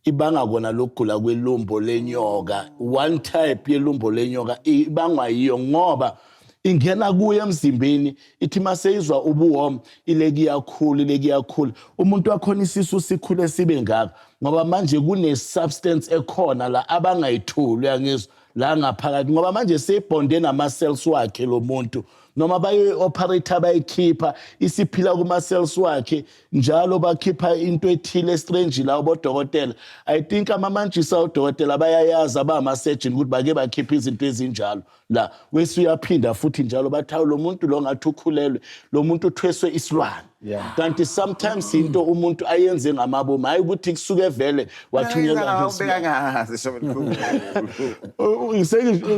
ibanga kona lokugula kwelumbo lenyoka. One type yelumbo lenyoka ibangwa yiyo, ngoba ingena kuye emzimbeni, ithi maseyizwa ubu-warm, ileki iyakhula, ileki iyakhula, umuntu wakhona isisu sikhule sibe ngaka, ngoba manje kune-substance ekhona la abangayithuli, uyangizwa, la ngaphakathi, ngoba manje seyibhonde nama-cells wakhe lo muntu. Noma bayoyi-operate bayikhipha, isiphila kuma-cells wakhe njalo. Bakhipha into ethile strange la bodokotela. I think amamantshisa odokotela bayayazi, abama-surgeon, ukuthi bake bakhipha izinto ezinjalo la, wese uyaphinda futhi njalo, bathi hawu, lo muntu lo ngathi ukhulelwe, lo muntu uthweswe isilwane. Kanti sometimes into umuntu ayenze ngamabomu, hayi ukuthi kusuke vele wathunyelwa ngesilwane. Bekangazi, Shobelikhulu.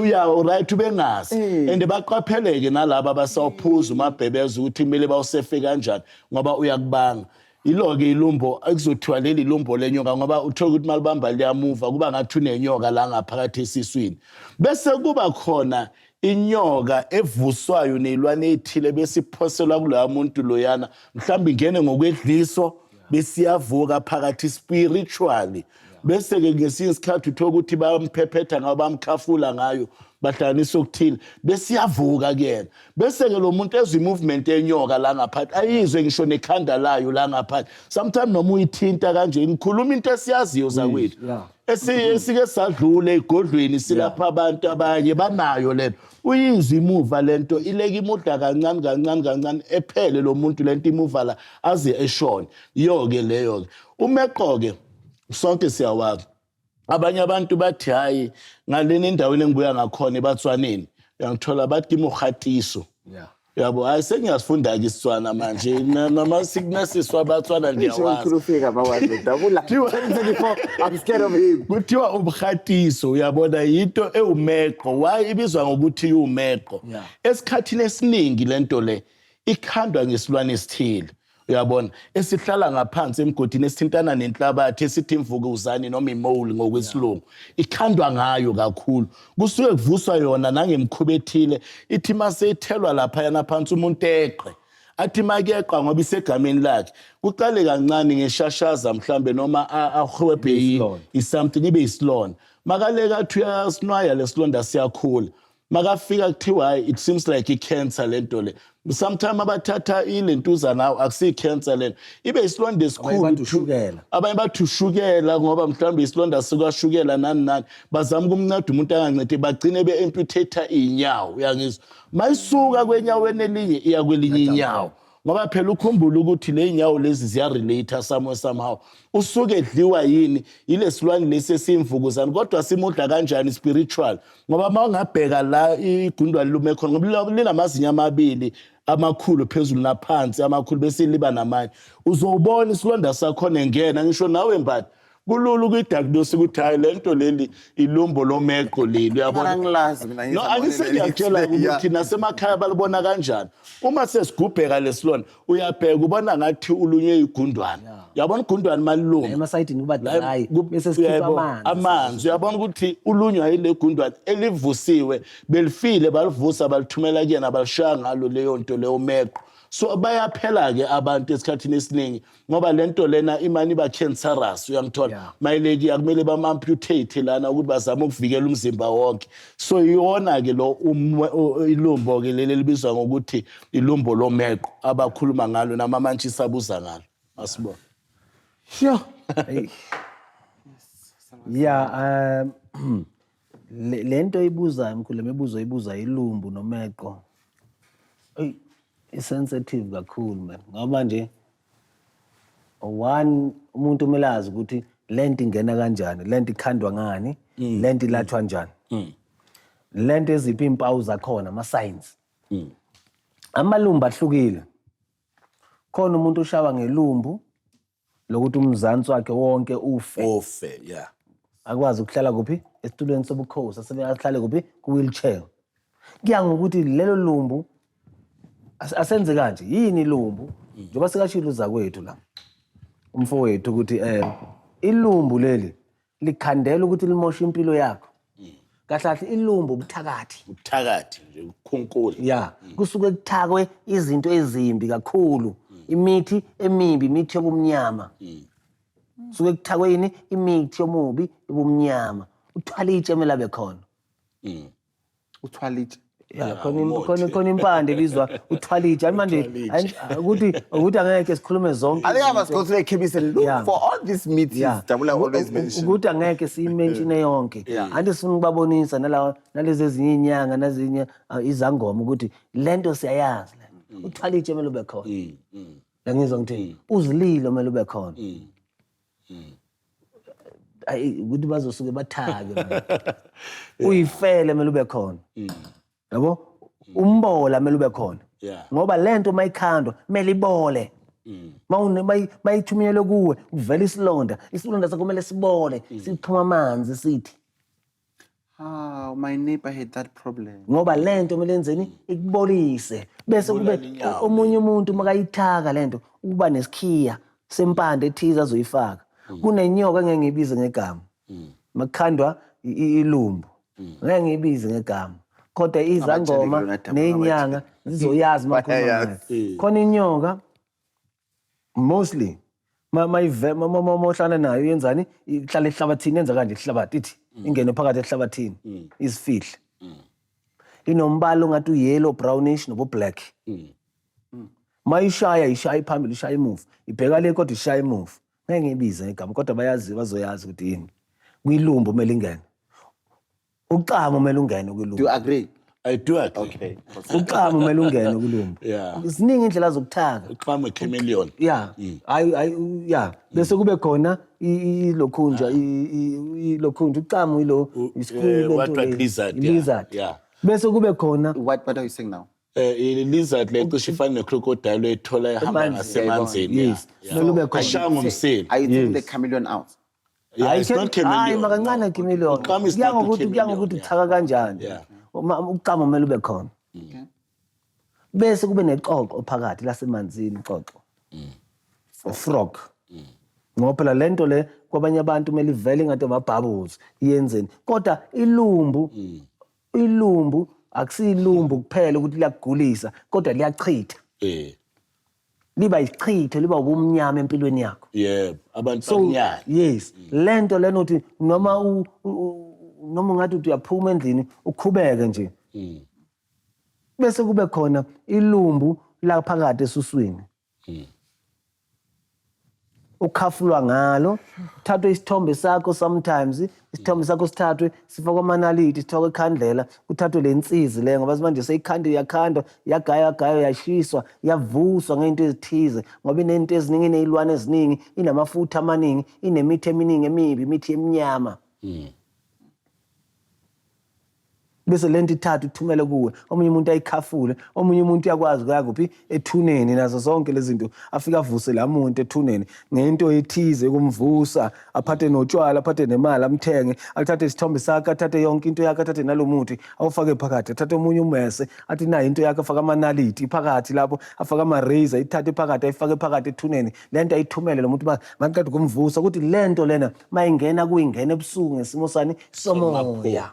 Uya right, ubengazi. And baqapheleke nalaba abasawuphuza umabhebeza ukuthi kumele bawusefe kanjani, ngoba uyakubanga ilo-ke ilumbo ekuzothiwa leli lumbo lenyoka, ngoba uthole ukuthi malibamba liyamuva, kuba ngathi unenyoka la ngaphakathi esiswini. Bese kuba khona inyoka evuswayo ney'lwane ey'thile, bese iphoselwa kuloya muntu loyana, mhlawumbe ingene ngokwedliso, bese iyavuka phakathi spiritually. Bese-ke ngesinye isikhathi uthola ukuthi bayamphephetha ngayo, bamkhafula ngayo, bahlanganisa okuthile, bese iyavuka kuyena. Bese-ke lo muntu ezwe i-movement yenyoka la ngaphansi, ayizwe ngisho nekhanda layo la ngaphansi sometimes, noma uyithinta kanje. Ngikhuluma into esiyaziyo, zakwethu, esike sadlula ey'godlweni silapha, abantu abanye banayo lento, uyizwe imuva lento, ileke imudla kancane kancane kancane, ephele lo muntu lento imuva la aze eshone. Iyo-ke leyo-ke umeqo-ke, sonke siyawazi. Abanye abantu bathi hayi, ngalena endaweni engibuya ngakhona eBatswaneni, uyangithola, bathi ke mogatiso. Yabo, hayi, sengiyasifunda-ke isitswana manje. Noma sikunasiswa abatswana, ndiyawazi. Ufika bawazi dabula. 2024, I'm scared of him. Kuthiwa ubuhatiso, uyabona, yinto ewumeqo. Why ibizwa ngokuthi iwumeqo? Esikhathini esiningi lento le ikhandwa ngesilwane esithile. Uyabona, esihlala ngaphansi emgodini, esithintana nenhlabathi, esithi imvukuzane noma imole ngokwesilungu, ikhandwa ngayo kakhulu. Kusuke kuvuswa yona nangemikhuba ethile, ithi mase ithelwa laphayana phansi, umuntu eqe, athi makeqa ngoba isegameni lakhe, kuqale kancane ngeshashaza mhlambe noma ahwebhe Isilonda. i-something, ibe isilonda. Makaleka athi uyasinwaya, lesilonda siyakhula. Makafika kuthiwa, "Hayi, it seems like i-cancer lento le." Sometime abathatha ilentuza nawo, akusiyi-cancer lento, ibe isilonda esikhulu. Bathi ushukela. Abanye bathi ushukela ngoba mhlawumbe isilonda sikashukela, nani nani. Bazama ukumnceda umuntu, angancedi, bagcine be-amputate iy'nyawo. Uyangizwa? Mayisuka kwenyaweni elinye iya kwelinye inyawo, ngoba phela ukhumbule ukuthi le y'nyawo lezi ziyarelate somewhere somehow. Usuke edliwa yini? Yile silwane lesi esiyimvukuzane. Kodwa simudla kanjani? Spiritual, ngoba uma ungabheka la igundwane lume khona, ngoba linamazinyo amabili amakhulu phezulu naphansi amakhulu, bese liba namanye, uzowubona isilonda sakhona engena. Ngisho nawe Mbathi, kulula ukuyidiagnose ukuthi hayi, le nto leli ilumbo lomeqo leli, uyabona? Angilazi mina. No, angisengiyakutshela ukuthi nasemakhaya balibona kanjani. Uma sesigubheka lesilonda, uyabheka ubona ngathi ulunywe igundwane. Uyabona igundwane maliluma emasayidini kuba dry, bese sikhipha uyayibona, amanzi. Amanzi. Uyabona ukuthi ulunywa yile gundwane elivusiwe, belifile, balivusa, balithumela kuyena, balishaya ngalo leyo nto leyo meqo. So bayaphela-ke abantu esikhathini esiningi, ngoba le nto lena imane iba cancerous, uyangithola? Mayeleki akumele bam-amputate lana ukuthi bazame ukuvikela umzimba wonke. So iyona-ke lo ilumbo-ke leli elibizwa ngokuthi ilumbo lomeqo abakhuluma ngalo, namamantshisi abuza ngalo. Asibona. Sure. Hey. Yeah, le nto ibuzayo mkhulu, lemibuzo ibuza ilumbu nomeqo. Ey, i-sensitive kakhulu man. Ngoba nje one, umuntu kumele azi ukuthi lento ingena kanjani, lento ikhandwa ngani, lento ilathwa njani. Lento eziphi impawu zakhona, ama signs. Amalumbu ahlukile. Khona umuntu oshawa ngelumbu lokuthi umzansi wakhe wonke ufe. Ofe, yeah. Akwazi ukuhlala kuphi? Esitulweni sobukhosi, asebe ahlale kuphi? Ku-wheelchair. Kuya ngokuthi lelo lumbu asenze kanje yini ilumbu, njengoba sikashilo uzakwethu la, umfowethu, ukuthi ilumbu leli likhandela ukuthi limoshe impilo yakho. Kahle kahle ilumbu ubuthakathi. Ubuthakathi nje, ukukhunkula. Ya, kusuke kuthakwe izinto ezimbi kakhulu, imithi emibi, imithi yobumnyama. Suke kuthakwe yini? Imithi yomubi yobumnyama. Uthwala itshe emele abe khona. Uthwala itshe? Ya, khona Umuthi. Khona impande ebizwa uthwala itshe. Hayi manje, Uthwala ukuthi angeke sikhulume zonke I think I must izinto. go to the chemist and look for all these meetings Dabula always mention. Ukuthi angeke siyimenshine yonke. Anti sifuna ukubabonisa nalawa nalezi ezinye inyanga nazinye izangoma ukuthi lento siyayazi le. Uthwala itshe kumele ube khona. La ngizwa ngithini? Uzililo kumele ube khona. Ayi, ukuthi bazosuke bathake, man. Uyifele kumele ube khona. Yabo? Umbola kumele ube khona. Ngoba lento mayikhandwa kumele ibole. Mayithunyelwe kuwe, kuvela isilonda, isilonda sakho kumele sibole, siphuma amanzi sithi. Ah, my neighbor had that problem. Ngoba lento kumele yenzeni? Ikubolise. Bese kube Ibulala inyawo. Omunye umuntu makayithaka lento ukuba nesikhiya sempande ethize azoyifaka. Kunenyoka engeke ngiyibize ngegama. Makukhandwa ilumbu. Ngeke ngiyibize ngegama. Kodwa izangoma lona daba. nezinyanga zizoyazi makhuluma Bayayazi. ngayo. Khona inyoka, mostly ma mayive ma ohlala nayo, yenzani? Ihlala ehlabathini, yenza kanje ihlabathi, ithi ingene phakathi ehlabathini, izifihle. Inombala ongathi uyellow, brownish nobo black. Mayishaya, ishaya iphambili, ishaya imuva, ibheka le kodwa ishaya imuva. Ngeke ngiyibize ngegama, kodwa bayazi, bazoyazi ukuthi yini. Kwilumbu kumele ingene, uxamo kumele ungene Do kwilumbu. you agree? I do agree. Okay. Uxamo kumele ungene kwilumbu. Ziningi indlela zokuthaka. Uxamo, chameleon. Ya, hayi hayi, ya, bese kube khona ilokhunja, ilokhunja, uxamo ilo What lizard, yeah. Lizard. Bese kube khona What are you saying now? Lizard le cishe ifane necrocodile ethola ehamba Emanzini. ngasemanzini. Yes. Kumele ube khona. Ashaya ngomsila. Are you taking the chameleon out? Yeah, it's not chameleon. Hayi, makancane chameleon. Uxamo is Kuya not a ngokuthi kuya chameleon, ngokuthi yeah. uthaka kanjani. Uxamo kumele ube khona. Bese kube nexoxo phakathi lasemanzini, ixoxo. Frog. Ngoba phela lento le kwabanye abantu kumele ivele ingathi ama-bubbles, yenzeni. Kodwa ilumbu, ilumbu akusiyilumbu kuphela ukuthi liyakugulisa, kodwa liyachitha. Liba isichitho, liba ubumnyama empilweni yakho. Yebo, abantu So bakunyanya. yes, lento lena uthi noma noma ungathi uthi uyaphuma endlini ukhubeke nje. Bese kube khona ilumbu la phakathi esuswini. Ukhafulwa ngalo, uthathwe isithombe sakho, sometimes isithombe sakho sithathwe sifakwe amanaliti, sithokwe ekhandlela, kuthathwe le nsizi le, ngoba manje seyikhanda, iyakhandwa, yagaywa, yagaywa, yashiswa, yavuswa ngey'nto ezithize, ngoba iney'nto eziningi, iney'lwane eziningi, inamafutha amaningi, inemithi eminingi emibi, imithi eminyama. Bese lento ithatha ithumele kuwe, omunye umuntu ayikhafule, omunye umuntu uyakwazi ukuya kuphi, ethuneni, nazo zonke lezi zinto, afike avuse la muntu ethuneni ngento ethize ukumvusa, aphathe notshwala, aphathe nemali, amthenge, athathe isithombe sakhe, athathe yonke into yakhe, athathe nalo muthi awufake phakathi, athathe omunye umese, athi nayo into yakhe, afake amanaliti phakathi lapho, afake ama-razor, ithathe phakathi, ayifake phakathi ethuneni, lento ayithumele lo muntu maqeda ukumvusa, ukuthi lento lena mayingena kuyingena ebusuku ngesimo sani somoya.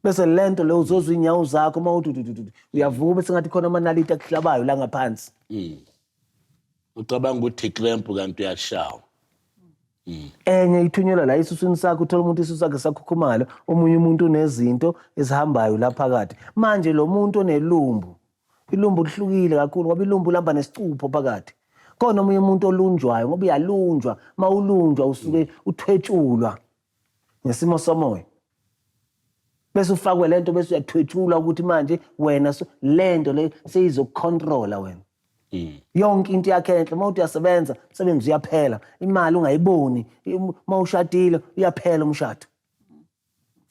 Bese lento le uzozwa inyawo zakho uma uthi uthi, uthi, uyavuka bese ngathi khona amanaliti akuhlabayo la ngaphansi. Ucabanga ukuthi cramp kanti uyashawa. Enye ithunyelwa la esuswini sakho, uthola umuntu isisu sakhe sakhukhumala, omunye umuntu unezinto ezihambayo la phakathi. Manje lo muntu onelumbu, ilumbu lihlukile kakhulu ngoba ilumbu lihamba nesicupho phakathi. Khona omunye umuntu olunjwayo ngoba uyalunjwa, mawulunjwa usuke uthwetshulwa ngesimo somoya. Bese ufakwe lento, bese uyathwetshulwa ukuthi manje wena lento le seyizokucontrola wena. Yonke into yakhe enhle, uma uthi uyasebenza, umsebenzi uyaphela, imali ungayiboni, uma ushadile uyaphela umshado.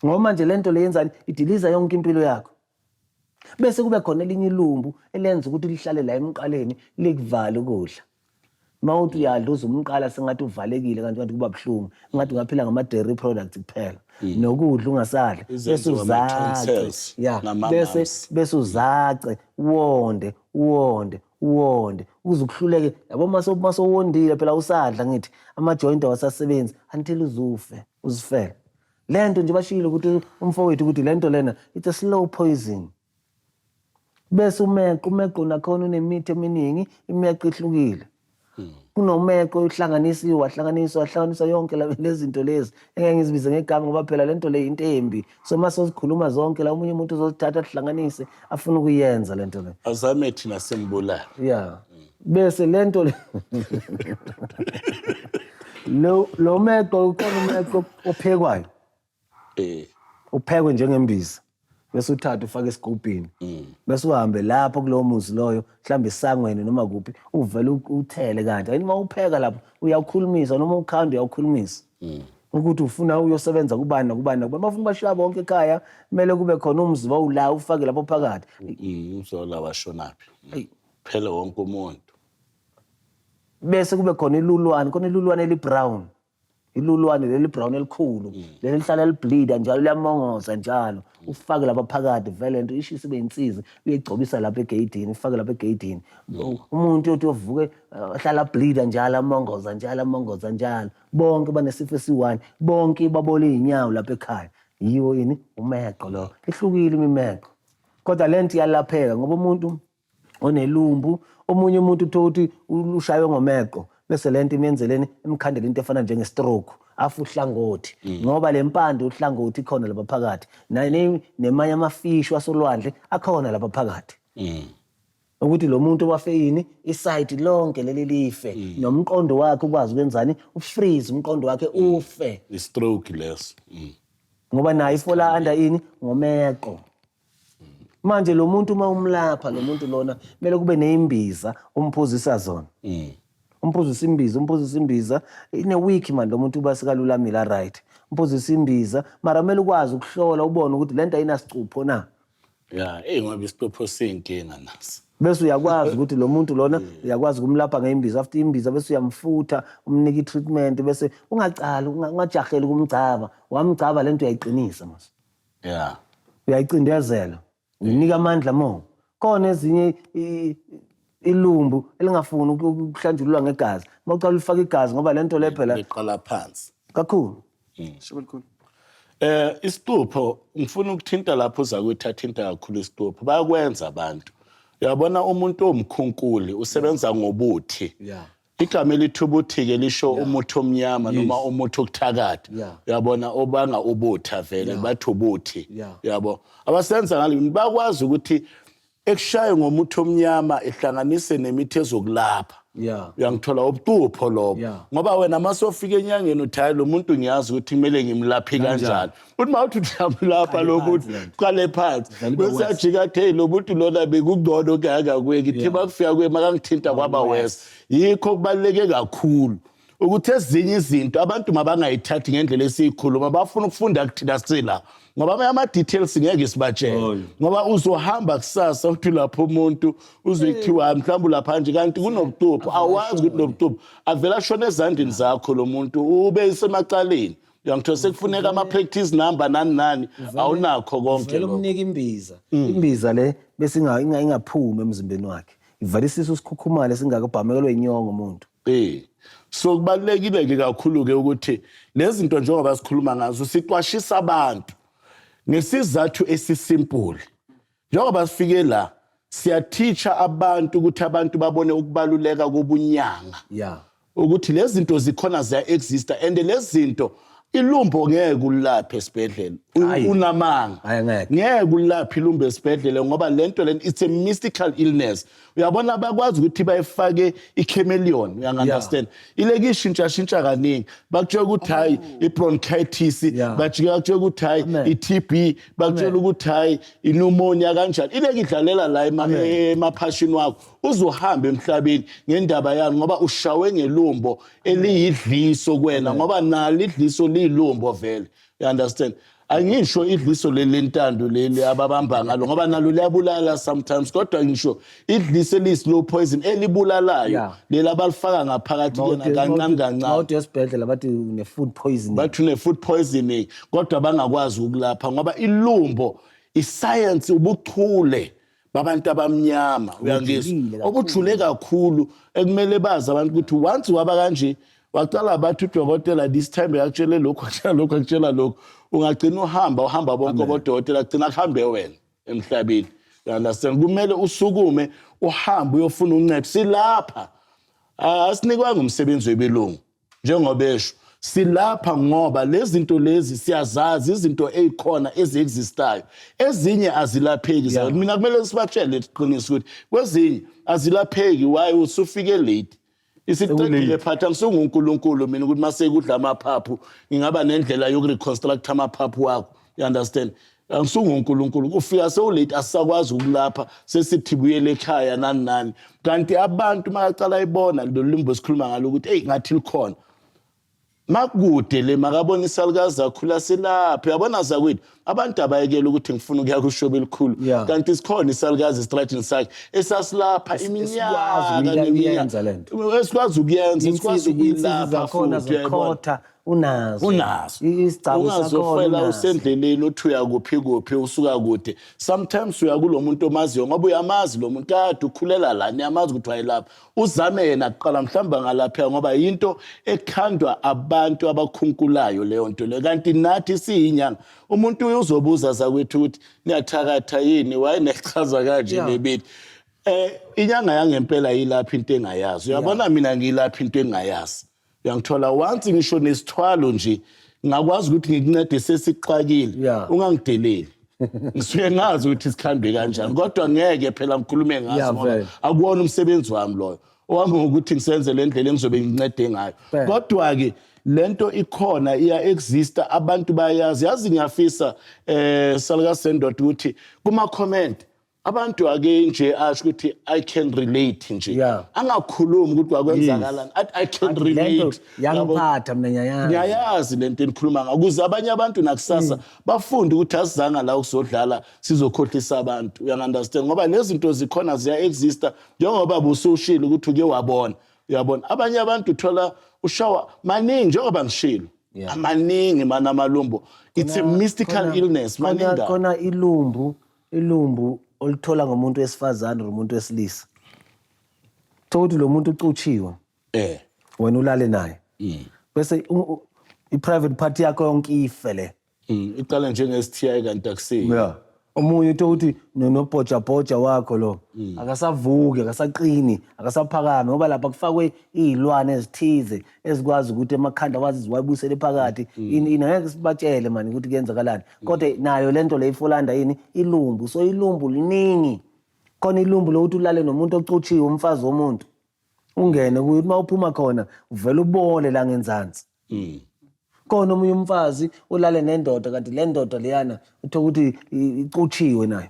Ngoba manje lento le yenzani, idiliza yonke impilo yakho. Bese kube khona elinye ilumbu elenza ukuthi lihlale la emqaleni, likuvale ukudla. Uma uthi uyadla uze umqala sengathi uvalekile, kanti kuba buhlungu, ngathi ungaphila ngama-dairy products kuphela. Nokudla ungasadli, bese Izenziwa uzace. ama-tonsils nama Bese mumps. bese uzace, wonde, wonde, wonde, uze ukuhluleke. Yabo masowondile phela usadla, ngithi ama-joint awasasebenzi until uzufe, uzifele. Lento nje bashilo ukuthi umfowethu ukuthi lento lena it's a slow poison. Bese umeqo, umeqo nakhona unemithi eminingi, imeqo ihlukile. Kunomeqo ohlanganisiwe, wahlanganiswa, wahlanganiswa yonke lezi zinto lezi. Engeke ngizibize ngegama ngoba phela lento le into embi. So mase uzikhuluma zonke la, omunye umuntu uzozithatha ahlanganise, afuna ukuyenza lento le. Azame thina simbulala. Yeah. Bese lento le lo meqo, ukhona umeqo ophekwayo. Uphekwe njengembiza. Bese uthatha ufake esigubhini. Bese uhambe lapho kulowo muzi loyo, mhlawumbe esangweni noma kuphi, uvele uthele kanje. Yini uma upheka lapho uyawukhulumisa noma ukhanda uyawukhulumisa. Ukuthi ufuna uyosebenza kubani nakubani nakubani. Bafuna bashiya bonke ekhaya, kumele kube khona umzi bawula ufake lapho phakathi. Umzola washonaphi? Phela wonke umuntu. Bese kube khona ilulwane, khona ilulwane eli brown. Ilulwane leli brown elikhulu, leli lihlala libleeda njalo, liyamongoza njalo. Ufake lapha phakathi vele lento ishisa ibe insizi, uyigcobisa lapha egeyidini, ufake lapha egeyidini. Umuntu uyothi uvuke ahlala bleeda njalo, amongoza njalo, amongoza njalo. Bonke banesifo esi-1, bonke babola izinyawo lapha ekhaya. Yiwo yini umeqo lo. Ihlukile imimeqo. Kodwa lento iyalapheka ngoba umuntu onelumbu, omunye umuntu uthola ukuthi ushaywe ngomeqo, bese lento imenzeleni, imkhandela into efana njenge-stroke, afa uhlangothi. Ngoba le mpande uhlangothi ikhona lapha phakathi, nemanye amafishi wasolwandle akhona lapha phakathi. Ukuthi lo muntu wafe yini, isayidi lonke leli life, nomqondo wakhe ukwazi ukwenzani, ufreeze umqondo wakhe ufe. I-stroke leso. Ngoba naye ifola under ini ngomeqo. Manje lo muntu uma umlapha lo muntu lona kumele kube neyimbiza umphuzisa zona. Umphuzisa imbiza, umphuzisa imbiza ine week man lo muntu uba sekalulamile right. Umphuzisa imbiza mara kumele ukwazi ukuhlola ubone ukuthi lento ayinasicupho na. Yeah, ngoba isicupho siyinkinga naso. Bese uyakwazi ukuthi lo muntu lona uyakwazi ukumlapha ngeimbiza, after imbiza bese uyamfutha, umnika i-treatment, bese ungacali, ungajaheli ukumgcaba. Wamgcaba lento uyayiqinisa mos. Uyayicindezela, uyinika amandla mo. Khona ezinye ilumbu elingafuni ukuhlanjululwa ngegazi. Uma uqala ulifaka igazi, ngoba le nto le phela Liqala phansi. Kakhulu. Shoba elikhulu. Isicupho ngifuna ukuthinta lapho, uza kuyithathinta kakhulu isicupho. Bayakwenza abantu. Uyabona, umuntu omkhunkuli usebenza ngobuthi. Igama elithi ubuthi-ke lisho umuthi omnyama noma umuthi okuthakatha. Uyabona, obanga ubutha vele bathi ubuthi. Yabo. Abasenza ngalo bakwazi ukuthi ekushaye ngomuthi omnyama ehlanganise nemithi ezokulapha. Uyangithola, ubucupho lobo. Ngoba wena masofika enyangeni uthi, "Hayi, lo muntu ngiyazi ukuthi kumele ngimlaphe kanjani." Uthi mawuthi uyamlapha lo muntu, phansi lento. Qale phansi. Vele ibe Bese worse. ajika athi, "Hey, lo muntu lona bekungcono kangaka kuye, ngithe makufika kuye makangithinta kwaba worse." Yikho kubaluleke kakhulu ukuthi ezinye izinto abantu mabangayithathi ngendlela esiyikhuluma, bafuna ukufunda kuthina sila, ngoba amanye ama-details ngeke sibatshele, ngoba uzohamba kusasa uthi lapho umuntu uzwe kuthiwa mhlawumbe ulapha nje, kanti kunobucupho, awazi ukuthi nobucupho avele ashone ezandleni zakho, lo muntu ube semacaleni. Uyangithola, sekufuneka ama-practice number, nani nani, awunakho konke Vele lokho. Umnika imbiza, imbiza le bese ingaphumi emzimbeni wakhe, ivale isisu sikhukhumale singakabhamekelwe inyongo umuntu. So kubalulekile ke kakhulu ke ukuthi lezi zinto njengoba sikhuluma ngazo siqwashisa abantu ngesizathu esisimple. Njengoba sifike la siyathicha abantu ukuthi abantu babone ukubaluleka kobunyanga. Ukuthi lezi zinto zikhona, ziya exista, and lezi zinto, ilumbo ngeke ulaphe esibhedlela. Hhayi. Unamanga. Hhayi, ngeke. Ngeke ulaphe ilumbo esibhedlela, ngoba lento lento it's a mystical illness. Uyabona, bakwazi ukuthi bayifake i-chameleon, uyangi-understand, ileke ishintsha shintsha kaningi, bakutshela ukuthi hayi, i-bronchitis, bajika bakutshela ukuthi hayi, i-TB, bakutshela ukuthi hayi, i-pneumonia, kanjani, ileke idlalela la emaphashini wakho, uzohamba emhlabeni ngendaba yani, ngoba ushawe ngelumbo eliyidliso kuwena, ngoba nalo idliso liyilumbo vele, you understand? Angisho idliso leli lentando leli ababamba ngalo, ngoba nalo liyabulala sometimes, kodwa ngisho idliso eliyi-slow poison elibulalayo, leli abalifaka ngaphakathi kuyona kancane kancane. Mawuthi esibhedlela bathi une-food poisoning. Bathi une-food poisoning, kodwa bangakwazi ukulapha, ngoba ilumbo isayensi, ubuchule babantu abamnyama, uyangizwa? Obujulile kakhulu. Obujule kakhulu, ekumele bazi abantu ukuthi once waba kanje, waqala bathi udokotela this time yakutshele lokhu, akutshela lokhu, akutshela lokhu, ungagcina uhamba uhamba bonke bodokotela, gcina kuhambe wena emhlabeni, you understand? Kumele usukume uhambe uyofuna uncedo. Silapha, asinikwanga umsebenzi webelungu njengoba esho, silapha ngoba lezi zinto lezi siyazazi, izinto ey'khona ezi-existayo, ezinye azilapheki. Mina kumele sibatshele iqiniso ukuthi kwezinye azilapheki. Why? Usufike late, isiqedile phatha. Ngisungunkulunkulu mina ukuthi mase kudla amaphaphu ngingaba nendlela yokureconstruct amaphaphu wakho, you understand? Angisungunkulunkulu. Ufika sewulate, asisakwazi ukulapha, sesithi buyele ekhaya, nani nani. Kanti abantu makacala ibona lolu limbo esikhuluma ngalo ukuthi eyi, ngathi likhona makude le, makabona isalukazi akhula silapha. Uyabona zakwethu, abantu abayekela ukuthi ngifuna ukuya kushoba elikhulu, kanti sikhona isalukazi estradini sakhe esasilapha Esikwazi iminyaka ukuyenza neminyaka. lento. Esikwazi ukuyenza, esikwazi Insizi ukuyilapha zakhona futhi, uyayibona? zokhotha unazo. Unazo. Isigcawu sakhona Ungazofela unazo. usendleleni uthi uya kuphi kuphi, usuka kude. Sometimes uya kulo muntu omaziyo, ngoba uyamazi lo muntu, kade ukhulela la, niyamazi ukuthi wayelapha, uzame yena kuqala, mhlawumbe angalapheka, ngoba yinto ekhandwa abantu abakhunkulayo leyo nto leyo. Kanti nathi siyinyanga, umuntu uzobuza zakwethu ukuthi niyathakatha yini, wayenechaza kanje lebili. Inyanga yangempela yilapha into engayazi. Uyabona, mina ngiyilapha into engayazi, uyangithola? Once ngisho nesithwalo nje, ngakwazi ukuthi ngikuncede sesixakile. Ungangideleli, ngisuke ngazi ukuthi sikhambe kanjani, kodwa ngeke phela ngikhulume ngaso, ngoba vele. akuwona umsebenzi wami loyo. Owami ukuthi ngisenze le ndlela engizobe ngincede ngayo. Kodwa-ke lento ikhona, iya-exista, abantu bayazi. Yazi, ngiyafisa salukazi sendoda ukuthi kuma-comment abantu ake nje asho ukuthi "I can relate" nje, angakhulumi ukuthi kwakwenzakalani, athi "I can Athi, "Lento relate." Yabo? yangiphatha mina, ngiyayazi." Ngiyayazi lento enikhuluma ngayo, ukuze abanye abantu nakusasa bafunde ukuthi asizanga la ukuzodlala, sizokhohlisa abantu, uyangi-understand? Ngoba lezi zinto zikhona, ziya-exista, njengoba busushilo ukuthi uke wabona. Uyabona, abanye abantu uthola ushawa maningi, njengoba ngishilo, amaningi mana amalumbo. It's a mystical illness, maningi kabi. Khona ilumbu oluthola ngomuntu wesifazane nomuntu wesilisa, thola ukuthi lo muntu ucutshiwe. Wena ulale naye, bese i-private part yakho yonke ife le. Iqala njenge-STI kanti akusiyo. Yeah, omunye uthi ukuthi nobhojabhoja wakho lo akasavuki, akasaqini, akasaphakami, ngoba lapha kufakwe iy'lwane ezithize ezikwazi ukuthi emakhanda wazi ziwabuyisele phakathi. Ini ini, angeke sibatshele mani ukuthi kuyenzakalani, kodwa nayo le nto le ifolanda yini ilumbu. So ilumbu liningi khona. Ilumbu lokuthi ulale nomuntu ocutshiwe, umfazi womuntu, ungene kuye, uma uphuma khona uvele ubole la ngenzansi. Khona omunye umfazi ulale nendoda, kanti le ndoda leyana uthola ukuthi icutshiwe nayo,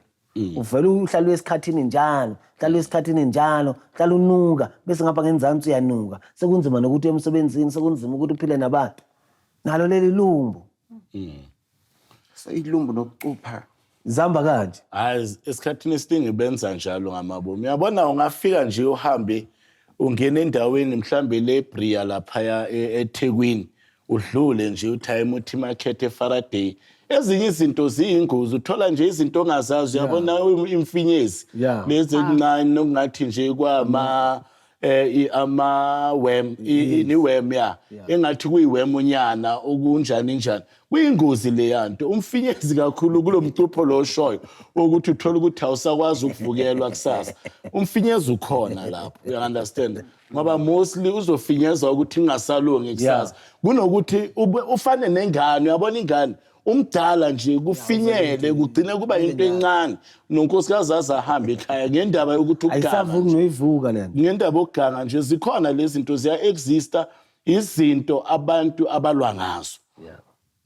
uvele uhlale esikhathini njalo, uhlale esikhathini njalo, uhlale unuka, bese ngapha ngenzansi uyanuka, sekunzima nokuthi uye emsebenzini, sekunzima ukuthi uphile nabantu. Nalo leli lumbu. So ilumbu nokucupha. Zihamba kanje. Hayi, esikhathini esiningi benza njalo ngamabomu. Uyabona, ungafika nje uhambe ungena endaweni mhlambe le Bria laphaya eThekwini, udlule nje uTime uthi market eFaraday. Ezinye izinto ziyingozi, uthola nje izinto ongazazi, uyabona, imfinyezi lezi encane nokungathi nje kwama ama worm, ini worm ya engathi kuyi-worm unyana okunjani njani. Kuyingozi leya nto, umfinyezi kakhulu kulo mcupho lo oshoyo ukuthi uthola ukuthi awusakwazi ukuvukelwa kusasa. Umfinyezi ukhona lapho, you understand, ngoba mostly uzofinyezwa ukuthi ingasalungi kusasa kunokuthi ufane nengane. Uyabona, ingane umdala nje kufinyele kugcine kuba into encane, nonkosikazi aze ahambe ekhaya ngendaba yokuthi ukuganga. Ayisavuki noyivuka le nto. Ngendaba yokuganga nje. Zikhona lezi zinto, ziya-exista izinto abantu abalwa ngazo.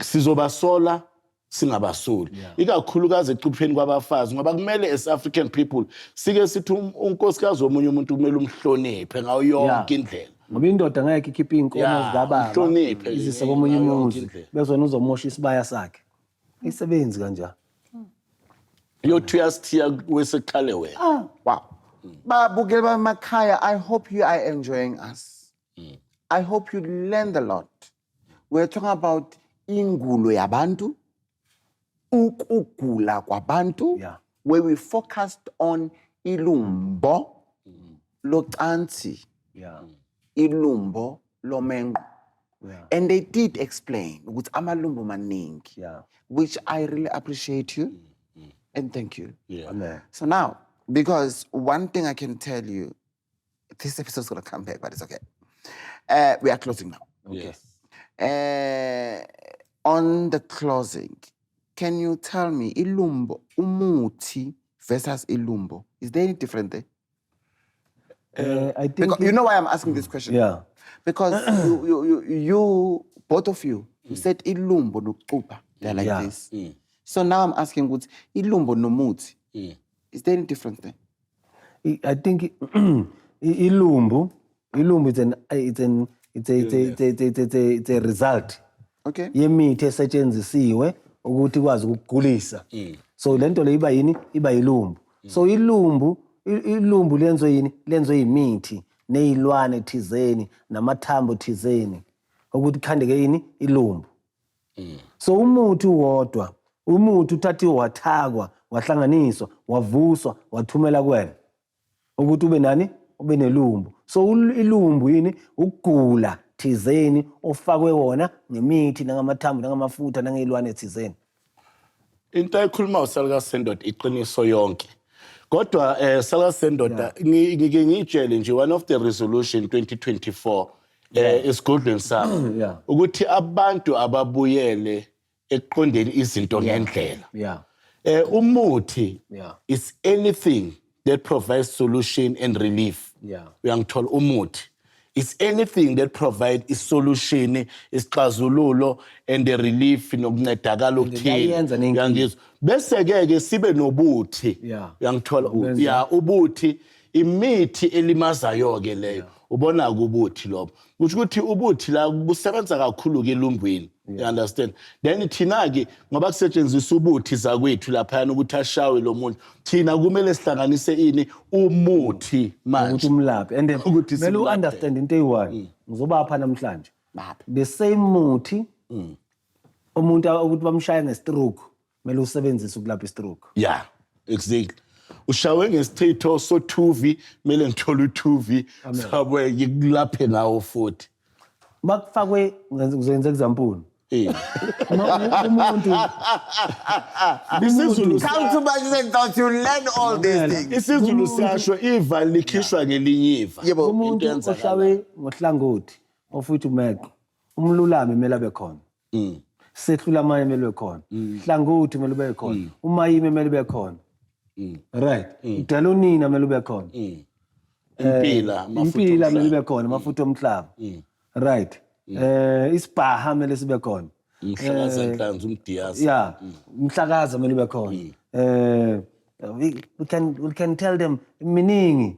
Sizobasola singabasoli, ikakhulukazi ecupheni kwabafazi, ngoba kumele as African people sike sithi unkosikazi womunye umuntu kumele umhloniphe ngayo yonke indlela. Ngoba indoda ngeke ikhiphe iy'nkomo zikababa umhloniphe izise komunye ngayo yonke umuzi, indlela. bese wena uzomosha isibaya sakhe. Ayisebenzi kanjalo. Uyothi uyasithiya wesekukhale wena. Wow. Babukeli bamakhaya, I hope you are enjoying us. I hope you learned a lot. We're talking about ingulo yabantu, ukugula kwabantu, where we focused on ilumbo locansi, ilumbo lomenqo. And they did explain ukuthi amalumbo maningi, which I really appreciate you and thank you. Amen. So now, because one thing I can tell you, this episode's gonna come back, but it's okay. We are closing now. Yes. On the closing, can you tell me ilumbo, umuthi versus ilumbo? Is there any difference there? I think Because you know why I'm asking this question? Yeah. Because you, both of you, you said ilumbo nokucupha. They're like this. So now I'm asking ukuthi ilumbo nomuthi. Is there any difference there? I think ilumbu it's an it's an it's a it's a it's a it's a, it's a, it's a result yemithi esetshenzisiwe ukuthi ikwazi ukugulisa. So lento le iba yini? Iba ilumbu. So ilumbu lenziwe yini? Lenziwe imithi neyilwane thizeni namathambo thizeni ukuthi khandeke yini? Ilumbu. So umuthi wodwa, umuthi uthathiwe, wathakwa, wahlanganiswa, wavuswa, wathumela kuwena ukuthi ube nani? Ube nelumbu. So ilumbu yini? Ukugula thizeni ofakwe wona ngemithi nangamathambo nangamafutha nangey'lwane thizeni. Into ayikhuluma usalukazi sendoda iqiniso yonke, kodwa salukazi sendoda, ngike ngiyitshele nje one of the resolution 2024 esigodlweni sami ukuthi abantu ababuyele ekuqondeni izinto ngendlela. Umuthi is anything that provides solution and relief. Uyangithola? Umuthi is anything that provide isolution, isixazululo and the relief nokuncedakala okuthile. Kuyayenza nenkinga. Uyangizwa? Bese ke ke sibe nobuthi. Uyangithola? Ya, ubuthi imithi elimazayo ke leyo. Ubona kubuthi lobo, kusho ukuthi ubuthi la busebenza kakhulu ke elumbweni, you understand? Then thina ke, ngoba kusetshenziswa ubuthi zakwethu laphayana ukuthi ashawe lo muntu, thina kumele sihlanganise ini? Umuthi Ukuthi manje umlaphi and ukuthi kumele simlaphe. u-understand into eyi-one ngizobapha namhlanje. Baphi. The same muthi umuntu ukuthi bamshaye nge-stroke, kumele usebenzise ukulapha i-stroke. Yeah, exactly. Ushawe ngesichitho sothuvi, kumele ngithole uthuvi sabe ngikulaphe ngawo futhi. Makufakwe, ngizoyenza example. Eh. Umuntu IsiZulu Come to Matches and Thoughts, you learn all these things. isiZulu siyasho, iva likhishwa ngelinye iva. Yebo. Umuntu Into eyenzakalayo. ohlawe ngohlangothi ofuthi umeqo, umlulami kumele abe khona. Sehlula amanye kumele ube khona. Hlangothi kumele ube khona. Umayime kumele ube khona. Right. Udalonina kumele ube khona. Impila, amafutha Impila kumele omhlaba. ube khona, amafutha omhlaba. Right. Isibhaha kumele sibe khona. Umhlakaza nhlanzi, umdiyasa. Yeah, umhlakaza kumele ube khona. We can tell them miningi.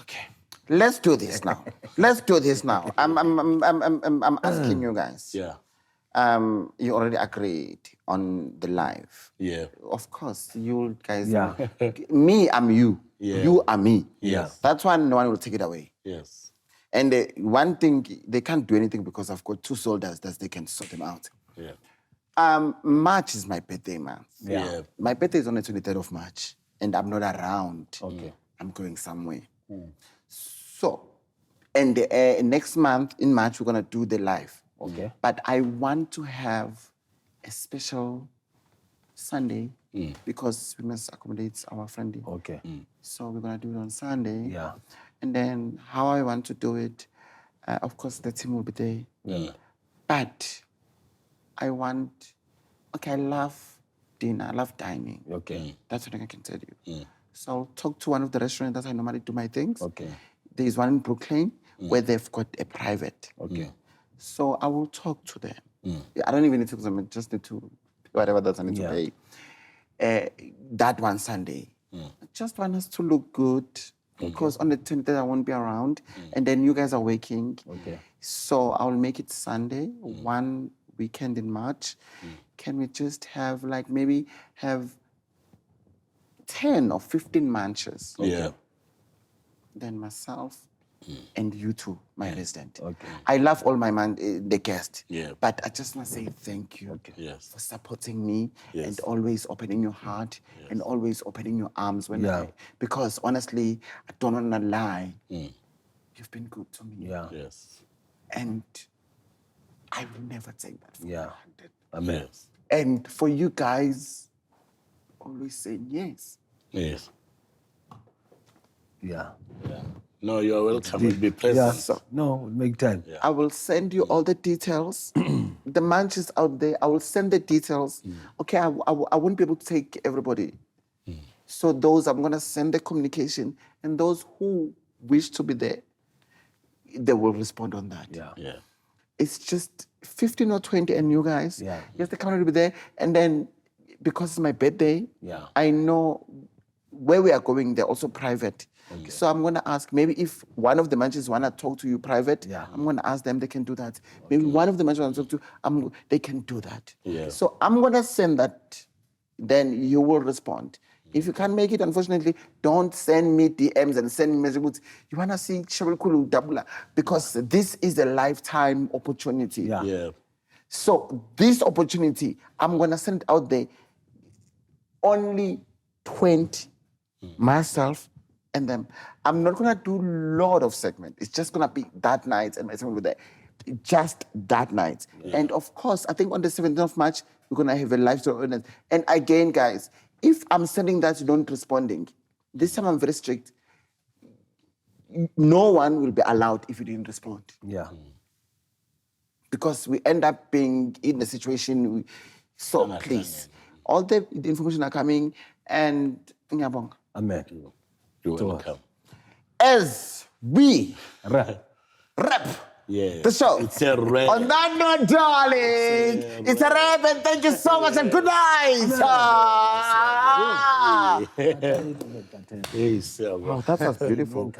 Okay. Let's do this now. Let's do this now. I'm asking you guys. You already agreed on the live. Of course, you guys. Me, I'm you. You are me. That's why no one will take it away. And one thing, they can't do anything because I've got two soldiers that they can sort them out. March is my birthday month. My birthday is on the 23rd of March, and I'm not around. I'm going somewhere. And next month, in March, we're going to do the live. But I want to have a special Sunday because we must accommodate our friend. So we're going to do it on Sunday. And then how I want to do it, of course, the team will be there. But I want, okay, I love dinner. I love dining. That's what I can tell you. So I'll talk to one of the restaurants that I normally do my things. There's one in Brooklyn where they've got a private. So I will talk to them. I don't even need to talk to them. I just need to, whatever that I need to pay. That one Sunday. I just want us to look good because on the 23rd I won't be around. And then you guys are working. So I will make it Sunday, one weekend in March. Can we just have maybe have 10 or 15 munches? Then myself and you two, my resident. I love all my man, the guests. But I just want to say thank you for supporting me and always opening your heart and always opening your arms when I, because honestly, I don't want to lie. You've been good to me. And I will never take that for granted. Amen. And for you guys, always saying yes. No, you are welcome. We'll be present. So, No, we'll make time. I will send you all the details. The munch is out there. I will send the details. Okay, I won't be able to take everybody. So those, I'm going to send the communication. And those who wish to be there, they will respond on that. It's just 15 or 20 and you guys. Yes, the camera will be there. And then, because it's my birthday, I know where we are going, they're also private. So I'm going to ask, maybe if one of the managers want to talk to you private, I'm going to ask them, they can do that. Maybe one of the managers want to talk to, they can do that. So I'm going to send that, then you will respond. If you can't make it, unfortunately, don't send me DMs and send me messages. You want to see Shobelikhulu Dabula, because this is a lifetime opportunity. So this opportunity, I'm going to send out there only 20, myself and them. I'm not going to do a lot of segment. It's just going to be that night and my segment will be there. Just that night. And of course, I think on the 17th of March, we're going to have a live show audience. And again, guys, if I'm sending that, you don't responding. This time I'm very strict. No one will be allowed if you didn't respond. Because we end up being in the situation. So please, all the information are coming and ngiyabonga. Amen. You're welcome. As we wrap the show. It's a wrap. On that note, darling, it's a wrap, and thank you so much, and good night. Hey, sir. Oh, that was beautiful.